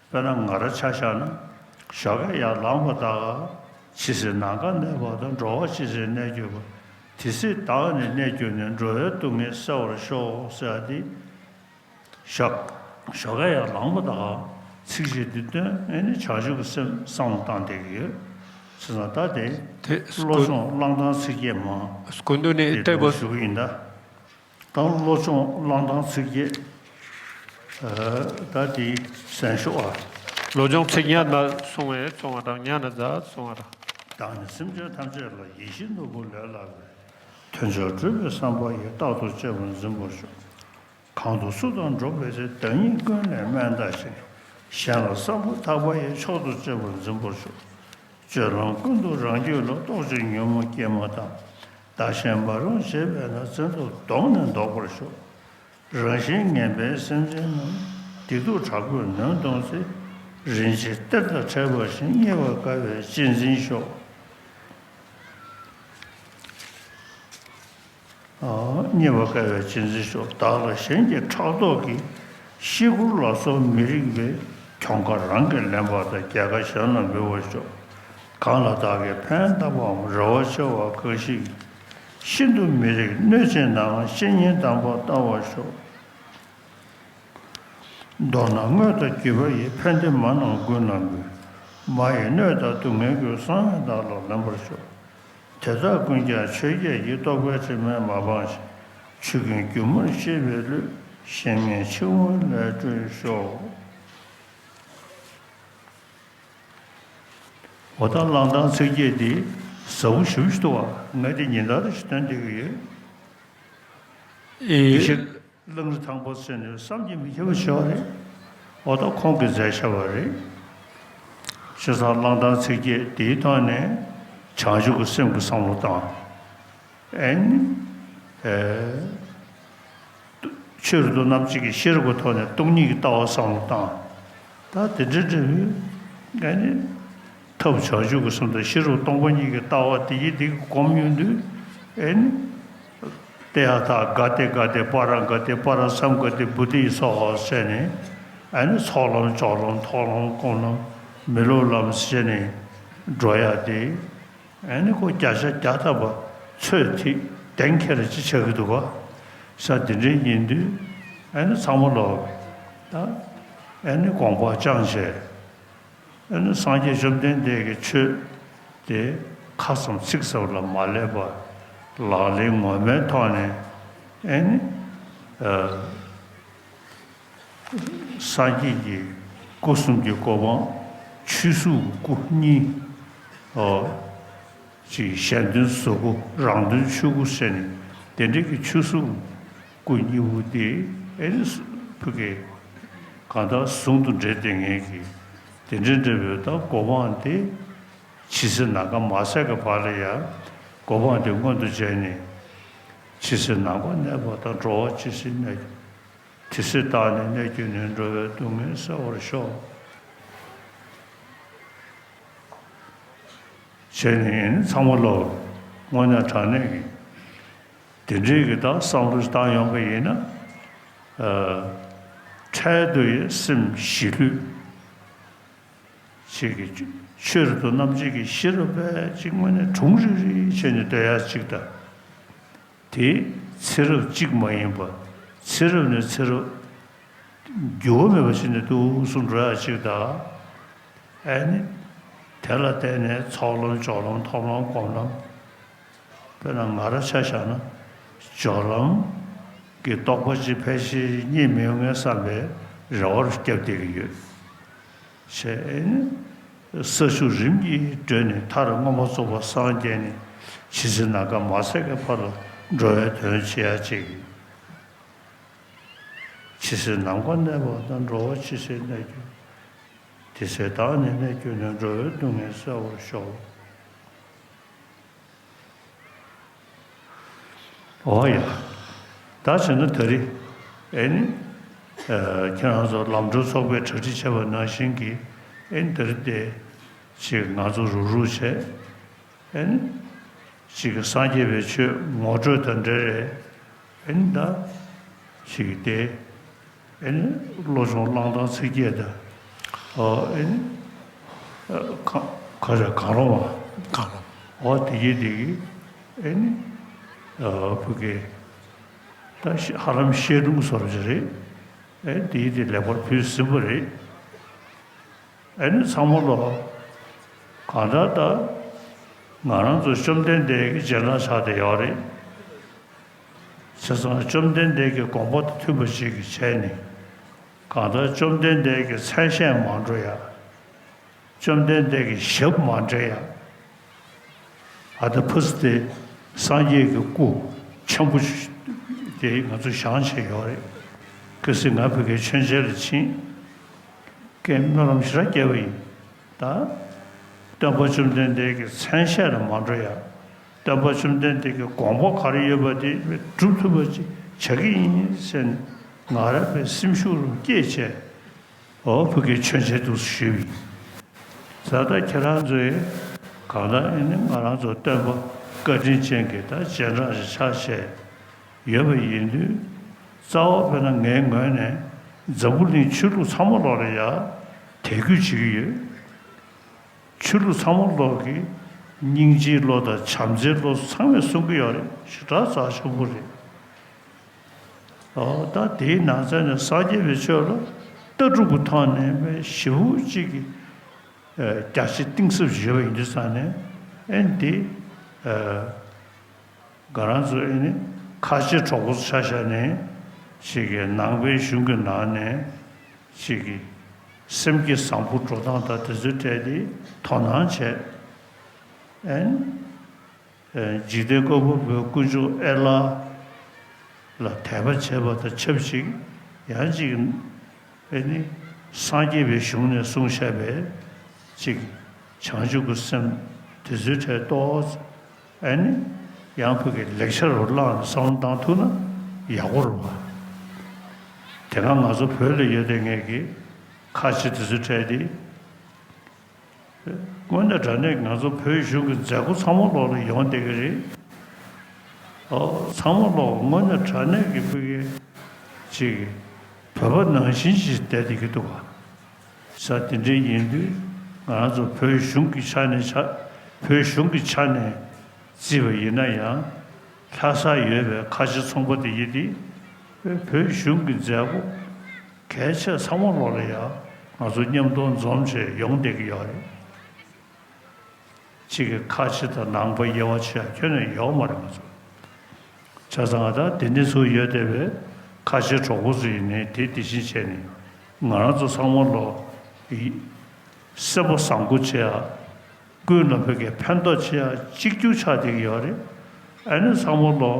དཔེར་ན་ང་རང་ཆ་བཞག་ན། ཞོགས་ཀས་ཡར་ལངས་པ་དང་། ཇི་སྲིད་ནམ་མཁའ་གནས་པ་དང་། འགྲོ་བ་ཇི་སྲིད་གནས་གྱུར་པ། དེ་སྲིད་བདག་ནི་གནས་གྱུར་ནས། འགྲོ་བའི་སྡུག་བསྔལ་སེལ་བར་ཤོག་ཟེར་བ་དེ། ཞོགས་ཞོགས་ཀས་ཡར་ལངས་པ་དང་ཚིགས་བཅད་འདི་བཏོན། ཨེ་ནི་བྱང་ཆུབ་ཀྱི་སེམས་བསམ་བློ་བཏང་བསྡད་ཀྱི་ཡོད། བྱས་ཙང་ད་དེ་དེ་བློ་སྒོ་སྦྱོང་བླང་དང་ཚིག་བརྒྱད་མ། སྒོ་འདུག་ནས་དེ་ལྟ་བུ་ཞུ་གི་ཡིན་ད། ད་བློ་སྦྱོང་བླང་དང་ཚིག་བརྒྱད། ཨ་ད་དེ་གསན་ཤོག་ཨ། བློ་སྦྱོང་ཚིག་ཉར་ན་སོང་བས་སོང་བ་དང་། ཉར་ན་འཛག་སོང་བ་དང་། བདག་ནི་སེམས་ཅན་ཐམས་ཅད་ལ། ཡིད་བཞིན་ནོར་བུ་ལས་ལྷག་པའི། དོན་མཆོག་སྒྲུབ་པའི་བསམ་པ་ཡིས། རྟག་ཏུ་གཅེས་པར་འཛིན་པར་ཤོག་གང་དུ་སུ་དང་འགྲོགས་པའི་ཚེ། བདག་ཉིད་ཀུན་ལས་དམན་བལྟ་ཞིང་། གཞན་ལ་བསམ་པ་ཐག་པ་ཡིས། མཆོག་ཏུ་གཅེས་པར་འཛིན་པར་ཤོག་སྤྱོད་ལམ་ཀུན་ཏུ་རང་རྒྱུད་ལ། རྟོག་ཅིང་ཉོན་མོངས་སྐྱེས་མ་ཐག་བདག་གཞན་མ་རུངས་བྱེད་པས་ན། བཙན་ཐབས་བཟློག་ནས་བཟློག་པར་ཤོག་རང་བཞིན་ངན་པའི་སེམས་ཅན་རྣམས། སྡིག་སྡུག་དྲག་པོས་ནོན་གཏོང་ཚེ། རིན་ཆེན་གཏེར་དང་འཕྲད་པ་བཞིན། རྙེད་པར་དཀའ་བས་གཅེས་འཛིན་ཤོག་རྙེད་པར་དཀའ་བས་གཅེས་འཛིན་ཤོག་བདག་ལ་གཞན་གྱིས་ཕྲག་དོག་གིས། བཤིག་བཀུར་ལ་སོགས་མི་རིགས་པའི། གྱོང་ཁ་རང་གིས་ལེན་པ་དང་། རྒྱལ་ཁ་གཞན་ལ་འབུལ་བར་ཤོག་གང་ལ་བདག་གིས་ཕན་བཏགས་པའམ། རེ་བ་ཆེ་བ་འགའ་ཞིག་གིས། ཤིན་ཏུ་མི་རིགས་གནོད་བྱེད་ནའང་། བཤེས་གཉེན་དམ་པར་བལྟ་བར་ཤོག་མདོར་ན་དངོས་དང་བརྒྱུད་པ་ཡི། ཕན་བདེ་མ་རྣམས་ཀུན་ལ་འབུལ། མ་ཡི་གནོད་དང་སྡུག་བསྔལ་ཀུན། གསང་བས་བདག་ལ་ལེན་པར་ཤོག་དེ་དག་ཀུན་ཀྱང་ཆོས་བརྒྱད་ཀྱི། རྟོག་པའི་དྲི་མས་མ་སྤངས་ཤིང་། ཆོས་ཀུན་སྒྱུ་མར་ཤེས་པའི་བློས། གཞན་ངན་འཆིང་བ་ལས་སྒྲོལ་ཤོག་འོ་ད་བླང་དང་ཚིག་བརྒྱད་འདི་ཟབ་པོ་ཞེ་པོ་ཞིག་འདུག་བ། ངས་འདི་ཉིན་ལྟར་ཞིག་སྟོན་བསྡད་ཀྱི་ཡོད། ཨེ། དགེ་བཤེས་གླང་རི་ཐང་པ་ཟེར་ནས་བསམ་གྱིས་མི་ཁྱབ་པ་བྱས་པ་རེད། འོ་ད་ཁོང་གིས་མཛད་བཞག་པ་རེད། བྱས་ཙང་བླང་དང་ཚིག་བརྒྱད་འདིའི་ཐོག་ནས་བྱང་ཆུབ་ཀྱི་སེམས་ཀྱི་བསམ་བློ་བཏང་། ཨེ་ནི། ཨེ། ཆོས་རབ་ཏུ་རྣམ་འབྱེད་ཀྱི་ཤེས་རབ་ཀྱི་ཐོག་ནས་སྟོང་ཉིད་ཀྱི་ལྟ་བ་བསམ་བློ་བཏང་། ད་དེ་འདྲ་འདྲ་བོའི་ཨེ་ནི། ཐབས་བྱང་ཆུབ་ཀྱི་སེམས་དང་ཤེས་རབ་སྟོང་པ་ཉིད་ཀྱི་ལྟ་བ་དེ་ཡི་དེ་གི་སྒོམ་ཡོང་དུས་ཨེ་ནི། ཏདྱ་ཐཱ་ག་ཏེ་ག་ཏེ་པཱ་ར་ག་ཏེ་པཱ་ར་སཾ་ག་ཏེ་བོ་དྷི་སྭཱ་ཧཱ་ཟེར་ནས་ཨེ་ནི་ཚོགས་ལམ་སྦྱོར་ལམ་མཐོང་ལམ་སྒོམ་ལམ་མི་སློབ་ལམ་ཟེར་ནས་འགྲོ་ཡ་དེ། ཨེ་ནི་ཁོ་བརྒྱ་ཆ་བརྒྱ་ཐམ་པ་ཚོད་ཐིག་གཏན་འཁེལ་ཅིག་ཆགས་ཀྱི་འདུག་ག་ས་དེ་འདྲའི་ཡིན་དུས་ཨེ་ནི་ཚང་མ་ལོག་ད་ཨེ་ནི་དགོངས་པ་བཅངས་བྱས། ཨེ་ནི་སངས་རྒྱས་བཅོམ་ལྡན་འདས་ཀྱི་ཆོས་དེ་ཁ་ཙམ་ཚིག་ཙམ་ལ་མ་སླེབས་པར་ལག་ལེན་ངོ་མའི་ཐོག་ནས་ཨེ་ནི། ཨ། སངས་རྒྱས་ཀྱི་སྐུ་གསུམ་གྱི་གོ་འཕང་། ཆོས་གཟུགས་སྐུ་གཉིས། ཨོ། ཅིག་གཞན་དོན་གཟུགས་སྐུ་རང་དོན་ཆོས་སྐུ་ཟེར་ནས་དེ་འདྲའི་གི་ཆོས་གཟུགས་སྐུ་གཉིས་པོ་དེ་ཨེ་ནི་ཕ་གི་གང་ལྟར་ཟུང་དུ་འབྲེལ་བསྡད་མཁན་གྱི་དེ་འདྲའི་འབྲེལ་བའི་ད་གོ་འཕང་དེ་ཇི་སྲིད་ནམ་མཁའ་མ་ཟད་ཀྱི་བར་ལ་ཡང་གོ་འཕང་དེ་མངོན་དུ་བྱས་ནས་ཇི་སྲིད་ནམ་མཁའ་གནས་པ་དང་། འགྲོ་བ་ཇི་སྲིད་གནས། དེ་སྲིད་བདག་ནི་གནས་གྱུར་ནས། འགྲོ་བའི་སྡུག་བསྔལ་སེལ་བར་ཤོག་བྱས་ནས་ཚང་མ་ལོག་དངོས་གནས་དྲང་གནས་ཀྱི་དེ་འདྲའི་གི་ད་བསམ་བློ་ཞིག་བཏང་ཡོང་པ་ཡིན་ན། ཨ། འཕྲལ་དུ་ཡི་སེམས་ཞི་ལྷོད་ཅིག་གི་ཆོས་རབ་ཏུ་རྣམ་འབྱེད་ཀྱི་ཤེས་རབ་པས་ཅིག་དངོས་གནས་གྲུང་རིག་རིག་བྱས་ནས་སྡོད་ཡ་ཅིག་དང་། དེ་ཚེ་རབས་གཅིག་མ་ཡིན་པར་ཚེ་རབས་ནས་ཚེ་རབས་འགྱུར་བ་མེད་པ་ཞིག་ནས་འདུག་སེ་འགྲོ་ཡ་ཅིག་དང་། ཨེ་ནི། དེ་ལ་བརྟེན་ནས་ཚོགས་ལམ་སྦྱོར་ལམ་མཐོང་ལམ་སྒོམ་ལམ། དཔེར་ན་ང་རང་ཆ་བཞག་ན་སྦྱོར་ལམ་གྱི་རྟོགས་པ་ཅིག་ཕལ་ཆེར་རྙེད་མི་ཡོང་ངེས་བསམ་པའི་རེ་བ་རུ་བརྒྱབ་བསྡད་ཀྱི་ཡོད། བྱས་ནས་ས་ཆུ་རིམ་གྱིས་བགྲོད་ནས་མཐར་མངོན་པར་རྫོགས་པར་སངས་རྒྱས་ནས་ཇི་སྲིད་ནམ་མཁའ་མ་ཟད་ཀྱི་བར་ལ་ འགྲོ་བའི་དོན་བྱེད་ཡ་གཅིག། ཇི་སྲིད་ནམ་མཁའ་གནས་པ་དང་། འགྲོ་བ་ཇི་སྲིད་གནས་གྱུར། དེ་སྲིད་བདག་ནི་གནས་གྱུར་ནས། འགྲོ་བའི་སྡུག་བསྔལ་བསལ་བར་ཤོག། འོ་ཡ། ད་བྱས་ན་ད་རེས་ཨེ་ནི། ཨ། ཁྱེད་རང་ཚོ་ལམ་གྲོན་ཚོགས་པས་གྲ་སྒྲིག་བྱས་པ་ནང་བཞིན་གྱི་ཨེ་ནི་ད་རེས་དེ་ཅིག་ང་ཚོ་རུག་རུག་བྱས། ཨེ་ནི་ཅིག་སངས་རྒྱས་པའི་ཆོས་ངོ་སྤྲོད་དང་འབྲེལ་རེད། ཨེ་ནི་ད་ཅིག་དེ། ཨེ་ནི་བློ་སྦྱོང་བླང་སྟངས་ཚིགས་བརྒྱད་དང་། ཨོ་ཨེ་ནི། ཨ། ག་ག་རེ་གང་རུང་བ། གང་རུང་། ཨོ་དེ་གི་དེ་གི་ཨེ་ནི། ཨ། བུ་གའི་ད་ཤ་ཧ་ལམ་བཤད་སྒྲུང་བཟོ་འདྲ་ཅིག་རེད། ཨེ་དེ་གི་དེ་ལེགས་པར་ཕུལ་ཟིན་པ་རེད། ཨེ་ནི་ཚང་མ་ལོ། གང་ལྟར་ད་ང་རང་ཚོ་བཅོམ་ལྡན་འདས་ཀྱི་རྗེས་འབྲང་ཆགས་བསྡད་ཡོད་རེད། བྱས་ཙང་བཅོམ་ལྡན་འདས་ཀྱི་དགོངས་པ་དང་མཐུན་པ་ཞིག་གིས་བྱས་ནས། གང་ལྟར་བཅོམ་ལྡན་འདས་ཀྱི་མཚན་ཤས་མ་འགྲོ་ཡ། བཅོམ་ལྡན་འདས་ཀྱི་ཞབས་མ་འབྲལ་ཡ། ཨ། ད་ཕུ་སི་དེ་སངས་རྒྱས་ཀྱི་སྐུ་ཆེན་པོ་དེ་ང་ཚོ་བཞེངས་བྱས་ཡོད་རེད། གལ་སྲིད་ང་བོད་ཀྱི་མཆོད་མཇལ་ལ་ཕྱིན། ཀྱེ་སྨོན་ལམ་ཞེ་དྲག་བསྐྱེད་པ་ཡིན། ད་སྟོན་པ་བཅོམ་ལྡན་འདས་ཀྱི་མཚན་ཤས་ལ་མ་འགྲོ་ཡ། སྟོན་པ་བཅོམ་ལྡན་འདས་ཀྱི་དགོངས་པ་ག་རེ་ཡོད་པ་དེ་སྒྲུབ་ཐུབ་པ་ཅིག་བྱ་གི་ཡིན་ཟེར་ནས་ང་རང་པའི་སེམས་ཤུགས་རུ་བསྐྱེད་བྱས། ཨོ་བོད་ཀྱི་མཆོད་མཇལ་འདུག་ཞུས་པ་ཡིན། ད་ལྟ་ཁྱེད་རང་ཚོས་གང་ལྟར་ཨེ་ནི་ང་རང་ཚོ་སྟོན་པ་བཀའ་དྲིན་ཅན་གྱི་ད་རྗེས་འབྲང་ཞིག་ཆགས་བྱས་ཡོད་པ་ཡིན་དུས། རྩ་བ་དཔེར་ན་ངའི་ངོས་ནས་འཛམ་བུ་གླིང་ཆོས་ལུགས་ཚང་མ་ལོག་ལ་ཡ་དད་གུས་བྱེད་ཀྱི་ཡོད། ཆོས་ལུགས་ཚང་མ་ལོག་གི་སྙིང་རྗེའི་བློ་དང་བྱམས་བརྩེའི་བློ་ཚང་མས་གསུང་གི་ཡོད་རེད། ཞེ་དྲག་རྩ་ཆེན་པོ་རེད། ཨོ་ད་དེའི་ནང་ཚན་ནས་སངས་རྒྱས་པའི་ཆོས་ལ་ལྟ་གྲུབ་ཀྱི་ཐོག་ནས་ཞེ་པོ་ཅིག་གི་ཨ་རྒྱ་ཆེ་གཏིང་ཟབ་ཞིག་ཡོད་པ་ཡིན་དུས་ཙང་ནས། ཨེ་འདི་ཨ་ང་རང་ཚོ་ཨེ་ནི་ཁ་ཆེ་གྲོགས་པོ་ཚོ་ཆ་བཞག་ནས་ཅིག་གི་ནང་པའི་གཞུང་གི་ནང་ནས་ཅིག་གི་སེམས་བསྐྱེད་བཟང་པོ་འགྲོ་སྟངས་དང་དེ་ཚོའི་གྲས་དེ་དོ་སྣང་བྱས། ཨེ་ནི། ཨེ། འཇིག་རྟེན་བཀོད་པ་པོའི་དཀོན་མཆོག་ཨེ་ལ་ལ་དད་པ་བྱེད་པ་དང་ཆབས་ཅིག། ཡང་ཅིག་ཨེ་ནི་སངས་རྒྱས་པའི་གཞུང་ནས་གསུངས་བཞག་པའི་ཅིག་བྱང་ཆུབ་ཀྱི་སེམས་དེ་ཚོའི་གྲས་ཏོག་ཙམ་ཨེ་ནི་ཡང་བོད་ཀྱི་ལེགས་ཆ་རུ་བླངས་ནས་བསམ་བློ་བཏང་ཐུབ་ན་ཡག་པོ་རེད་པ། དེ་སྔ་ང་ཚོ་བོད་ལ་ཡོད་བསྡད་མཁན་གྱི་ཁ་ཆེ་དེ་ཚོའི་གྲས་དེ། དངོས་གནས་དྲང་གནས་ང་ཚོ་བོད་གཞུང་གི་མཛད་སྒོ་ཚང་མ་ལོག་ལ་ཡོང་བསྡད་ཀྱི་རེད། ཨོ་ཚང་མ་ལོག་དངོས་གནས་དྲང་གནས་ཀྱི་ཕ་གི་ཅིག་བོད་པ་ནང་བཞིན་ཞིག་བསྡད་བསྡད་ཀྱི་འདུག་ག། ས་དེ་འདྲའི་ཡིན་དུས་ང་ཚོ་བོད་གཞུང་གི་ཆ་ནས་ཆ་བོད་གཞུང་གི་ཆ་ནས་བརྩིས་པ་ཡིན་ན་ཡང་། ལྷ་སར་ཡོད་པའི་ཁ་ཆེ་ཚོང་པ་དེ་ཡིན་ཏེ། བོད་གཞུང་གི་མཛད་སྒོ་གལ་ཆེ་ཚང་མ་ལོག་ལ་ཡ་ང་ཚོ་མཉམ་དུ་འཛོམས་བྱས་ཡོང་བསྡད་ཀྱི་ཡོད་རེད། གཅིག་གི་ཁ་ཆེ་དང་ནང་པ་དབྱེ་བ་ཕྱེ་ཡ་ཁྱོན་ནས་ཡོད་མ་རེད་ང་ཚོ། བྱས་ཙང་ད་དེ་འདྲ་ཚོ་ཡོད་བསྡད་པའི་ཁ་ཆེ་གྲོགས་པོ་ཚོ་ཡིན་ནའི་དེ་དེ་བཞིན་བྱས་ནས་ང་རང་ཚོ་ཚང་མ་ལོག་སེམས་པ་བཟང་པོ་བྱེད་ཡ། ཀུན་ལ་བོད་ཀྱི་ཕན་ཐོགས་ཆེ་ཡ་གཅིག་གྱུར་ཆགས་བསྡད་ཀྱི་ཡོད་རེད། ཨ་ནི་ཚང་མ་ལོ།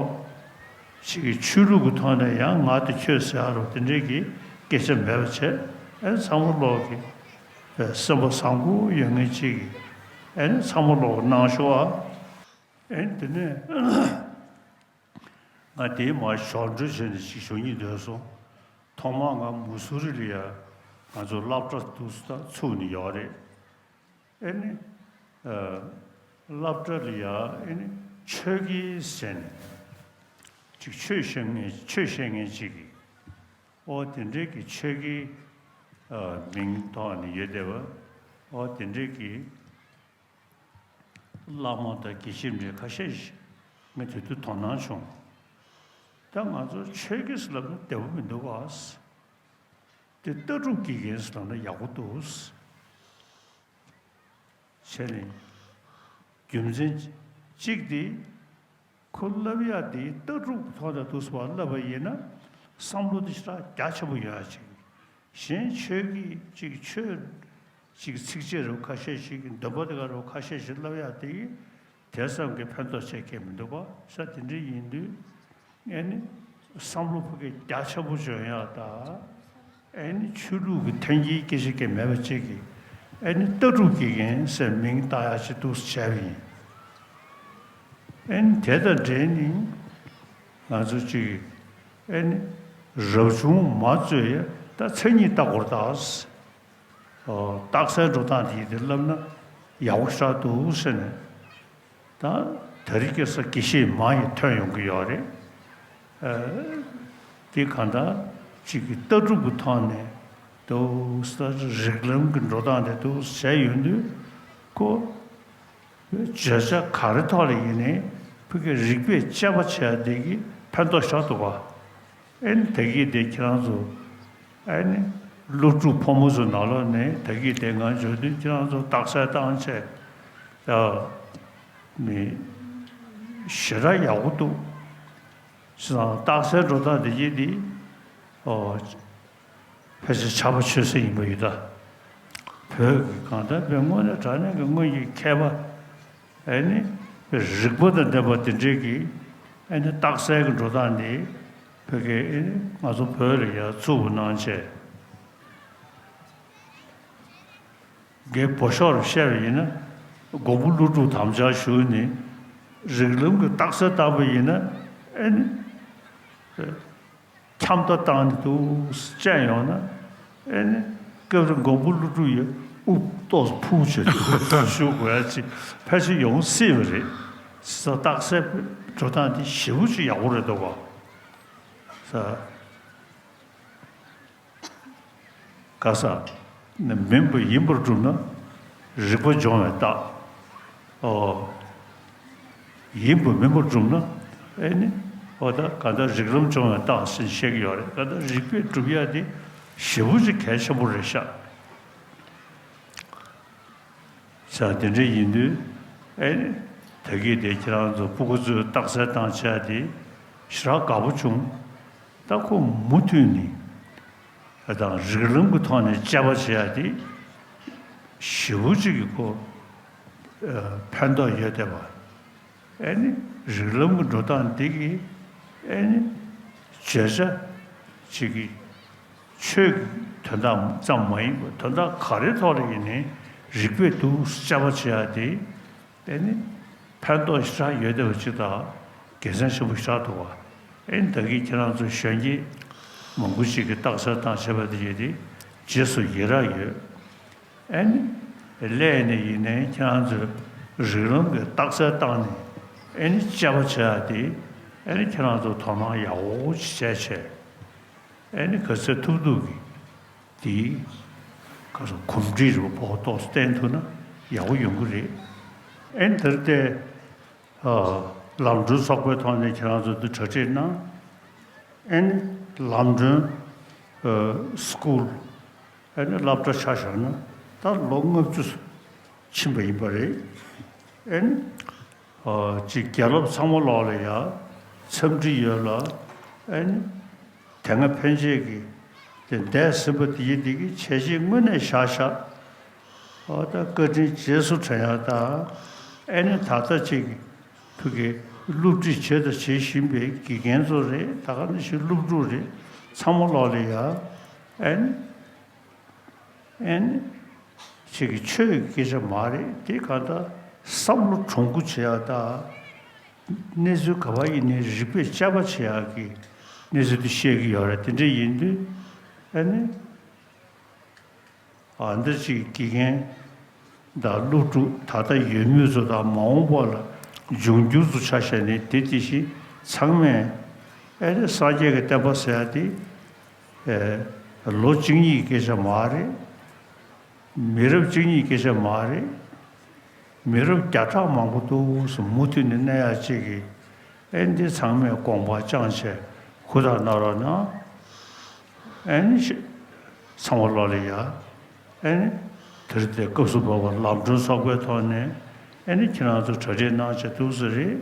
ཞིག་གི་ཆོས་ལུགས་ཀྱི་ཐོག་ནས་ཡང་ང་དེ་ཁྱོད་ཟེར་ཡ་རོ་དེ་འདྲའི་གི་སྐད་ཆ་མེད་པ་བྱས། ཨ་ནི་ཚང་མ་ལོག་གི་སེམས་པ་བཟང་པོ་ཡོད་མཁན་གཅིག་གི་ཨ་ནི་ཚང་མ་ལོག་གནང་ཤོག་ཨ། ཨ་ནི་དེ་ནས་ང་དེའི་མར་ཞོར་འཕྲོས་བྱས་ནས་ཅིག་ཞུ་སྙིང་འདོད་སོང་། ཐོག་མར་ང་མུ་སུ་རི་ལ་ཡ་ང་ཚོ་སློབ་གྲྭ་དུ་ཚུགས་ནས་ཡོད་རེད། ཨེ་ནི། ཨ། སློབ་གྲྭ་ལ་ཡ་ཨེ་ནི་ཆོས་དགེ་ཟེར་ནས་ཅིག་ཆོས་བཤད་མཁན་ཆོས་བཤད་མཁན་ཅིག་གིས་ཨོ་དེ་འདྲའི་གི་ཆོས་དགེ་ཨ་མིང་ཐོག་ནས་ཡོད་བསྡད་པ། ཨོ་དེ་འདྲའི་གི་བླ་མ་དང་དགེ་བཤེས་འདྲ་ཁ་ཤས་ཤིག་ངས་དེ་དུས་དོ་སྣང་བྱུང་། ད་ང་ཚོ་ཆོས་དགེ་ཟེར་ལབ་ན་བདེ་པོ་མི་འདུག་ག། དེ་ལྟ་གྲུབ་དགེ་རྒན་ཟེར་ལབ་ན་ཡག་པོ་འདུག། བྱས་ནས། རྒྱུ་མཚན་གཅིག་དེ། ཁོ་བསླབ་ཡག་དེ་ལྟ་གྲུབ་ཐོག་ནས་འདུག་སེ་བསླབ་པ་ཡིན་ན་བསམ་བློ་དེ་ཞེ་དྲག་རྒྱ་ཆེན་པོ་ཡོང་ཡག་ཅིག། གཞན་ཆོས་ཀྱི་ཅིག་ཆོས་ཅིག་ཚིགས་བཅད་རུ་ཁ་ཤས་ཤིག་འདོན་པ་དེ་ག་རུ་ཁ་ཤས་ཤིག་བསླབ་ཡག་དེ་གིས་ དེ་ཙམ་གྱི་ཕན་ཐོགས་བྱེད་མཁན་མི་འདུག་པ། ས་དེ་འདྲ་ཡིན་དུས། ཨེ་ནི་བསམ་བློ་ཕ་གི་རྒྱ་ཆེན་པོ་འཇོན་ཡག་དང་། ཨེ་ནི་ཆོས་ལུགས་ཀྱི་འཐེན་འཁྱེར་སྐད་ཆ་སྐད་མེད་པ་གཅིག་གིས། ཨེ་ནི་ལྟ་གྲུབ་དགེ་རྒན་ཟེར་མིང་བཏགས་ཡག་ཅིག་འདུག་སེ་བྱས་པ་ཡིན། ཨེ་ནི་དེ་དང་འབྲེལ་ནས་ང་ཚོ་གཅིག་ཨེ་ནི་རབ་བྱུང་མ་གཙོས་ཡ་ད་མཚན་ཉིད་ལྟ་སྐོར་དང་། རྟགས་གསལ་འགྲོ་སྟངས་དེ་དེ་བསླབ་ན་ཡག་པོ་ཞེ་དྲག་འདུག་ཟེར་ནས། ད་དེ་རིང་ཁ་སང་དགེ་བཤེས་མང་ཡང་ཐོན་ཡོང་གི་ཡོད་རེད། ཨ། དེ་གང་ལྟར་གཅིག་གི་ལྟ་གྲུབ་ཀྱི་ཐོག་ནས་འདུག་ས་རིགས་ལམ་གྱི་འགྲོ་སྟངས་དེ་འདུག་བྱས་ཡོང་དུས་ཁོ། བརྗོད་བྱ་ག་རེ་ཐོག་ལ་ཡིན་ནའི་ཕ་གི་རིགས་པས་དཔྱད་པ་བྱས་དེ་གི་ཕན་ཐོགས་ཞེ་དྲག་འདུག་ག་ཨེ་ནི་ད་གི་དེ་ཁྱེད་རང་ཚོ། ཨེ་ནི་སློབ་ཕྲུག་ཕོ་མོ་ཚོ་ནང་ལོགས་ནས་ད་གི་དེ་ང་བརྗོད་དུས་ཁྱེད་རང་ཚོ་རྟགས་གསལ་བཏང་བྱས། ཡ། མི་ཞེ་དྲག་ཡག་པོ་འདུག་བྱས་ཙང་རྟགས་གསལ་འགྲོ་སྟངས་དེ་གི་དེ། ཨོ། ཕལ་ཆེར་ཕྱྭ་པ་ཆོས་གསུམ་ཡིན་པ་ཡོད་ད། བོད་ཀྱི་གང་ལྟར་བོད་དངོས་གནས་དྲང་གནས་ཀྱི་སྔོན་གྱི་མཁས་པ། ཨེ་ནི། རིག་པ་དང་ལྡན་པ་དེ་འདྲས་ཀྱི། ཨེ་ནི་རྟགས་གསལ་གྱི་འགྲོ་སྟངས་འདི། བོད་ཀྱི་ཨེ་ནི་ང་ཚོ་བོད་ལ་ཡར་བཙུགས་པ་གནང་བྱས། རྒན་པོ་ཤོར་བཤད་པ་ཡིན་ན། མགོན་པོ་ཀླུ་སྒྲུབ་དམ་བཅའ་ཞུས་ནས། རིགས་ལམ་གྱི་རྟགས་གསལ་བཏང་པ་ཡིན་ན། ཨེ་ནི། འཁྱམ་ད་བཏང་ནས་འདུག་སེ་བཅད་ཡོང་ན། ཨེ་ནི། སྐབས་རེ་མགོན་པོ་ཀླུ་སྒྲུབ་ཡི་དབུ་ཏོག་ཙམ་ཕུག་བྱས་འདུག་ཞུ་དགོས་ཡ་ཅིག་ཕལ་ཆེར་ཡོང་སྲིད་པ་རེད། ས་རྟགས་གསལ་འགྲོ་སྟངས་དེ་ཞེ་པོ་ཅིག་ཡག་པོ་རེད་འདུག་ག་ས། ག་ས། མིན་པ་ཡིན་པར་སྒྲུབ་ན། རིགས་པ་སྦྱོང་བའི་རྟགས། ཨོ། ཡིན་པ་མིན་པར་སྒྲུབ་ན། ཨེ་ནི། ཨོ་ད་ག་ད་རིགས་ལམ་སྦྱོང་བའི་རྟགས་ཟེར་བཤད་ཀྱི་ཡོད་རེད། ག་ད་རིགས་པས་སྒྲུབ་ཡ་དེ་ཞེ་པོ་ཅིག་གལ་ཆེན་པོ་རེད་ཤག་ས་དེ་འདྲ་ཡིན་དུས། ཨེ་ནི། ད་གི་དེ་ཁྱེད་རང་ཚོ་ཕྲུ་གུ་ཚོའི་རྟགས་གསལ་བཏང་བྱ་དེ་ཞེ་དྲག་དགའ་པོ་བྱུང་། ད་ཁོ་མུ་མཐུད་ནས་དང་རིགས་ལམ་གྱི་ཐོག་ནས་དཔྱད་པ་བྱེད་ཡ་དེ་ཞེ་པོ་ཅིག་གི་ཁོ་ཕན་ཐོགས་ཡོད་བསྡད་པ། ཨེ་ནི་རིགས་ལམ་གྱི་འགྲོ་སྟངས་འདི་གིས་ཨེ་ནི་བརྗོད་བྱ་ཅིག་གི་ཆོས་ཀྱི་དོན་དག་ཙམ་མ་ཡིན་པར་དོན་དག་ག་རེའི་ཐོག་ལ་ཡིན་ནའི་རིགས་པས་འདུག་དཔྱད་པ་བྱེད་ཡ་དེ་ཨེ་ནི་ཕན་ཐོགས་ཞེ་དྲག་ཡོད་བསྡད་པ་ཅིག་དང་དགེ་མཚན་ཆེན་པོ་ཞེ་དྲག་འདུག་བ། ཨེ་ནི་ད་གིན་ཁྱེད་རང་ཚོ་གཞོན་སྐྱེས་མང་པོ་ཅིག་གིས་རྟགས་གསལ་བཏང་བྱས་པ་དེ་ཡོད་དེ་རྗེས་སུ་ཡི་རང་ཡོད། ཨེ་ནི། སླད་ནས་ཡིན་ནའི་ཁྱེད་རང་ཚོས་རིགས་ལམ་གྱི་རྟགས་གསལ་བཏང་ནས་ཨེ་ནི་དཔྱད་པ་བྱེད་ཡ་དེ་ཨེ་ནི་ཁྱེད་རང་ཚོ་དོ་སྣང་ཡག་པོ་ཅིག་བྱས་བྱས་ཨེ་ནི་ག་ཚོད་ཐུབ་ཐུབ་ཀྱིས་དེའི་ག་ཚོད་གོམས་འདྲིས་རེ་བ་ཏོག་ཙམ་བསྟེན་ཐུབ་ན་ཡག་པོ་ཡོང་གི་རེད། ཨེ་ནི་དེར་བལྟས་ཨ་ལམ་གྲོན་ཚོགས་པའི་ཐོག་ནས་ཁྱེད་རང་ཚོ་འདི་གྲ་སྒྲིག་གནང་། ཨེ་ནི་ལམ་གྲོན་ཨ་སི་ཀུལ། ཨེ་ནི་སློབ་གྲྭ་ཆ་བཞག་ན་ད་ལོ་ལྔ་བཅུ་ཕྱིན་པ་ཡིན་པ་རེད། ཨེ་ནི་ཨ་ཅིག་དགེ་སློབ་ཚང་མ་ལོག་ལ་ཡ་འཚམས་འདྲི་ཡོད་ལ། ཨེ་ནི་དེ་སྔ་ཕན་ཆད་ཀྱི་དེ་འདས་ཟིན་པ་དེ་ཡི་དེ་གི་བྱས་རྗེས་དངོས་གནས་བཞག་བཞག་ཨོ་ད་བཀའ་དྲིན་རྗེས་སུ་དྲན་ཡག་དང་། ཨེ་ནི་ད་ལྟ་ཅིག་ཕ་གི་སློབ་ཁྲིད་བྱས་དང་བྱེད་བཞིན་པའི་དགེ་རྒན་ཚོ་རེད། ད་ག་ནང་བཞིན་སློབ་ཕྲུག་རེད། ཚང་མ་ལོག་ལ་ཡ། ཨེ་ནི། ཨེ་ནི། ཅིག་གི་ཆོས་ཀྱི་སྐད་ཆ་མ་རེད། དེ་ག་ད་བསམ་བློ་དྲང་པོ་བྱེད་ཡག་དང་། གནས་ཚུལ་ག་པར་ཡིན་ནའི་རིགས་པས་དཔྱད་པ་བྱེད་ཡག་གི་གནས་ཚུལ་དེ་བཤད་ཀྱི་ཡོད་རེད། དེ་འདྲ་ཡིན་དུས་ཨེ་ནི། ཨ་འདི་ཅིག་དགེ་རྒན་དང་སློབ་ཕྲུག་ད་ལྟ་ཡོད་མུས་ཚོ་དང་མ་འོངས་པ་ལ་འབྱུང་འགྱུར་ཚོ་ཆ་བཞག་ནས་དེ་དེ་བཞིན་ཚང་མས་ཨེ་རེ་སངས་རྒྱས་ཀྱི་བསྟན་པ་ཟེར་ཡ་དེ་ཨེ་ལོ་གཅིག་གཉིས་ཀྱི་སྐད་ཆ་མ་རེད། མི་རབས་གཅིག་གཉིས་ཀྱི་སྐད་ཆ་མ་རེད། མི་རབས་བརྒྱ་ཕྲག་མང་པོ་འདུག་སེ་མུ་མཐུད་ནས་གནས་ཡག་ཅིག་གི་ཨེ་འདི་ཚང་མས་དགོངས་པ་བཅངས་བྱས་ཧུར་ཐག་གནང་རོགས་གནང་། ཨེ་ནི་ཤི་ཚང་མ་ལོག་ལ་ཡ། ཨེ་ནི་དེར་དེ་སྐབས་སུ་བབས་པ་ལམ་གྲོན་ཚོགས་པའི་ཐོག་ནས་ཨེ་ནི་ཁྱེད་རང་ཚོ་གྲ་སྒྲིག་གནང་བྱས་འདུག་སེ་རེད།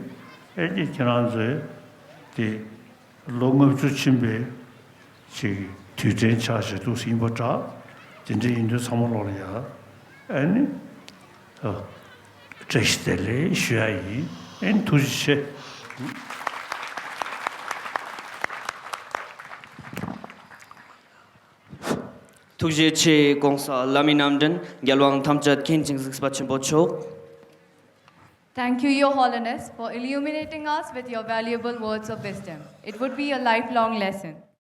ཨེ་ནི་ཁྱེད་རང་ཚོས་དེ་ལོ་ལྔ་བཅུ་ཕྱིན་པའི་ཅིག་དུས་དྲན་ཆགས་བྱས་འདུག་སེ་ཡིན་པ་འདྲ། དེ་འདྲ་ཡིན་དུས་ཚང་མ་ལོག་ལ་ཡ། ཨེ་ནི། ཨ། བཀྲ་ཤིས་བདེ་ལེགས་ཞུ་ཡ་ཡིན། ཨེ་ཐུགས་རྗེ་ཆེ། ཐུགས་རྗེ་ཆེ། གོང་ས་བླ་མའི་རྣམ་འདྲེན་རྒྱལ་དབང་ཐམས་ཅད་མཁྱེན་ཅིང་གཟིགས་པ་ཆེན་པོ་མཆོག Thank you, Your Holiness, for illuminating us with your valuable words of wisdom. It would be a lifelong lesson.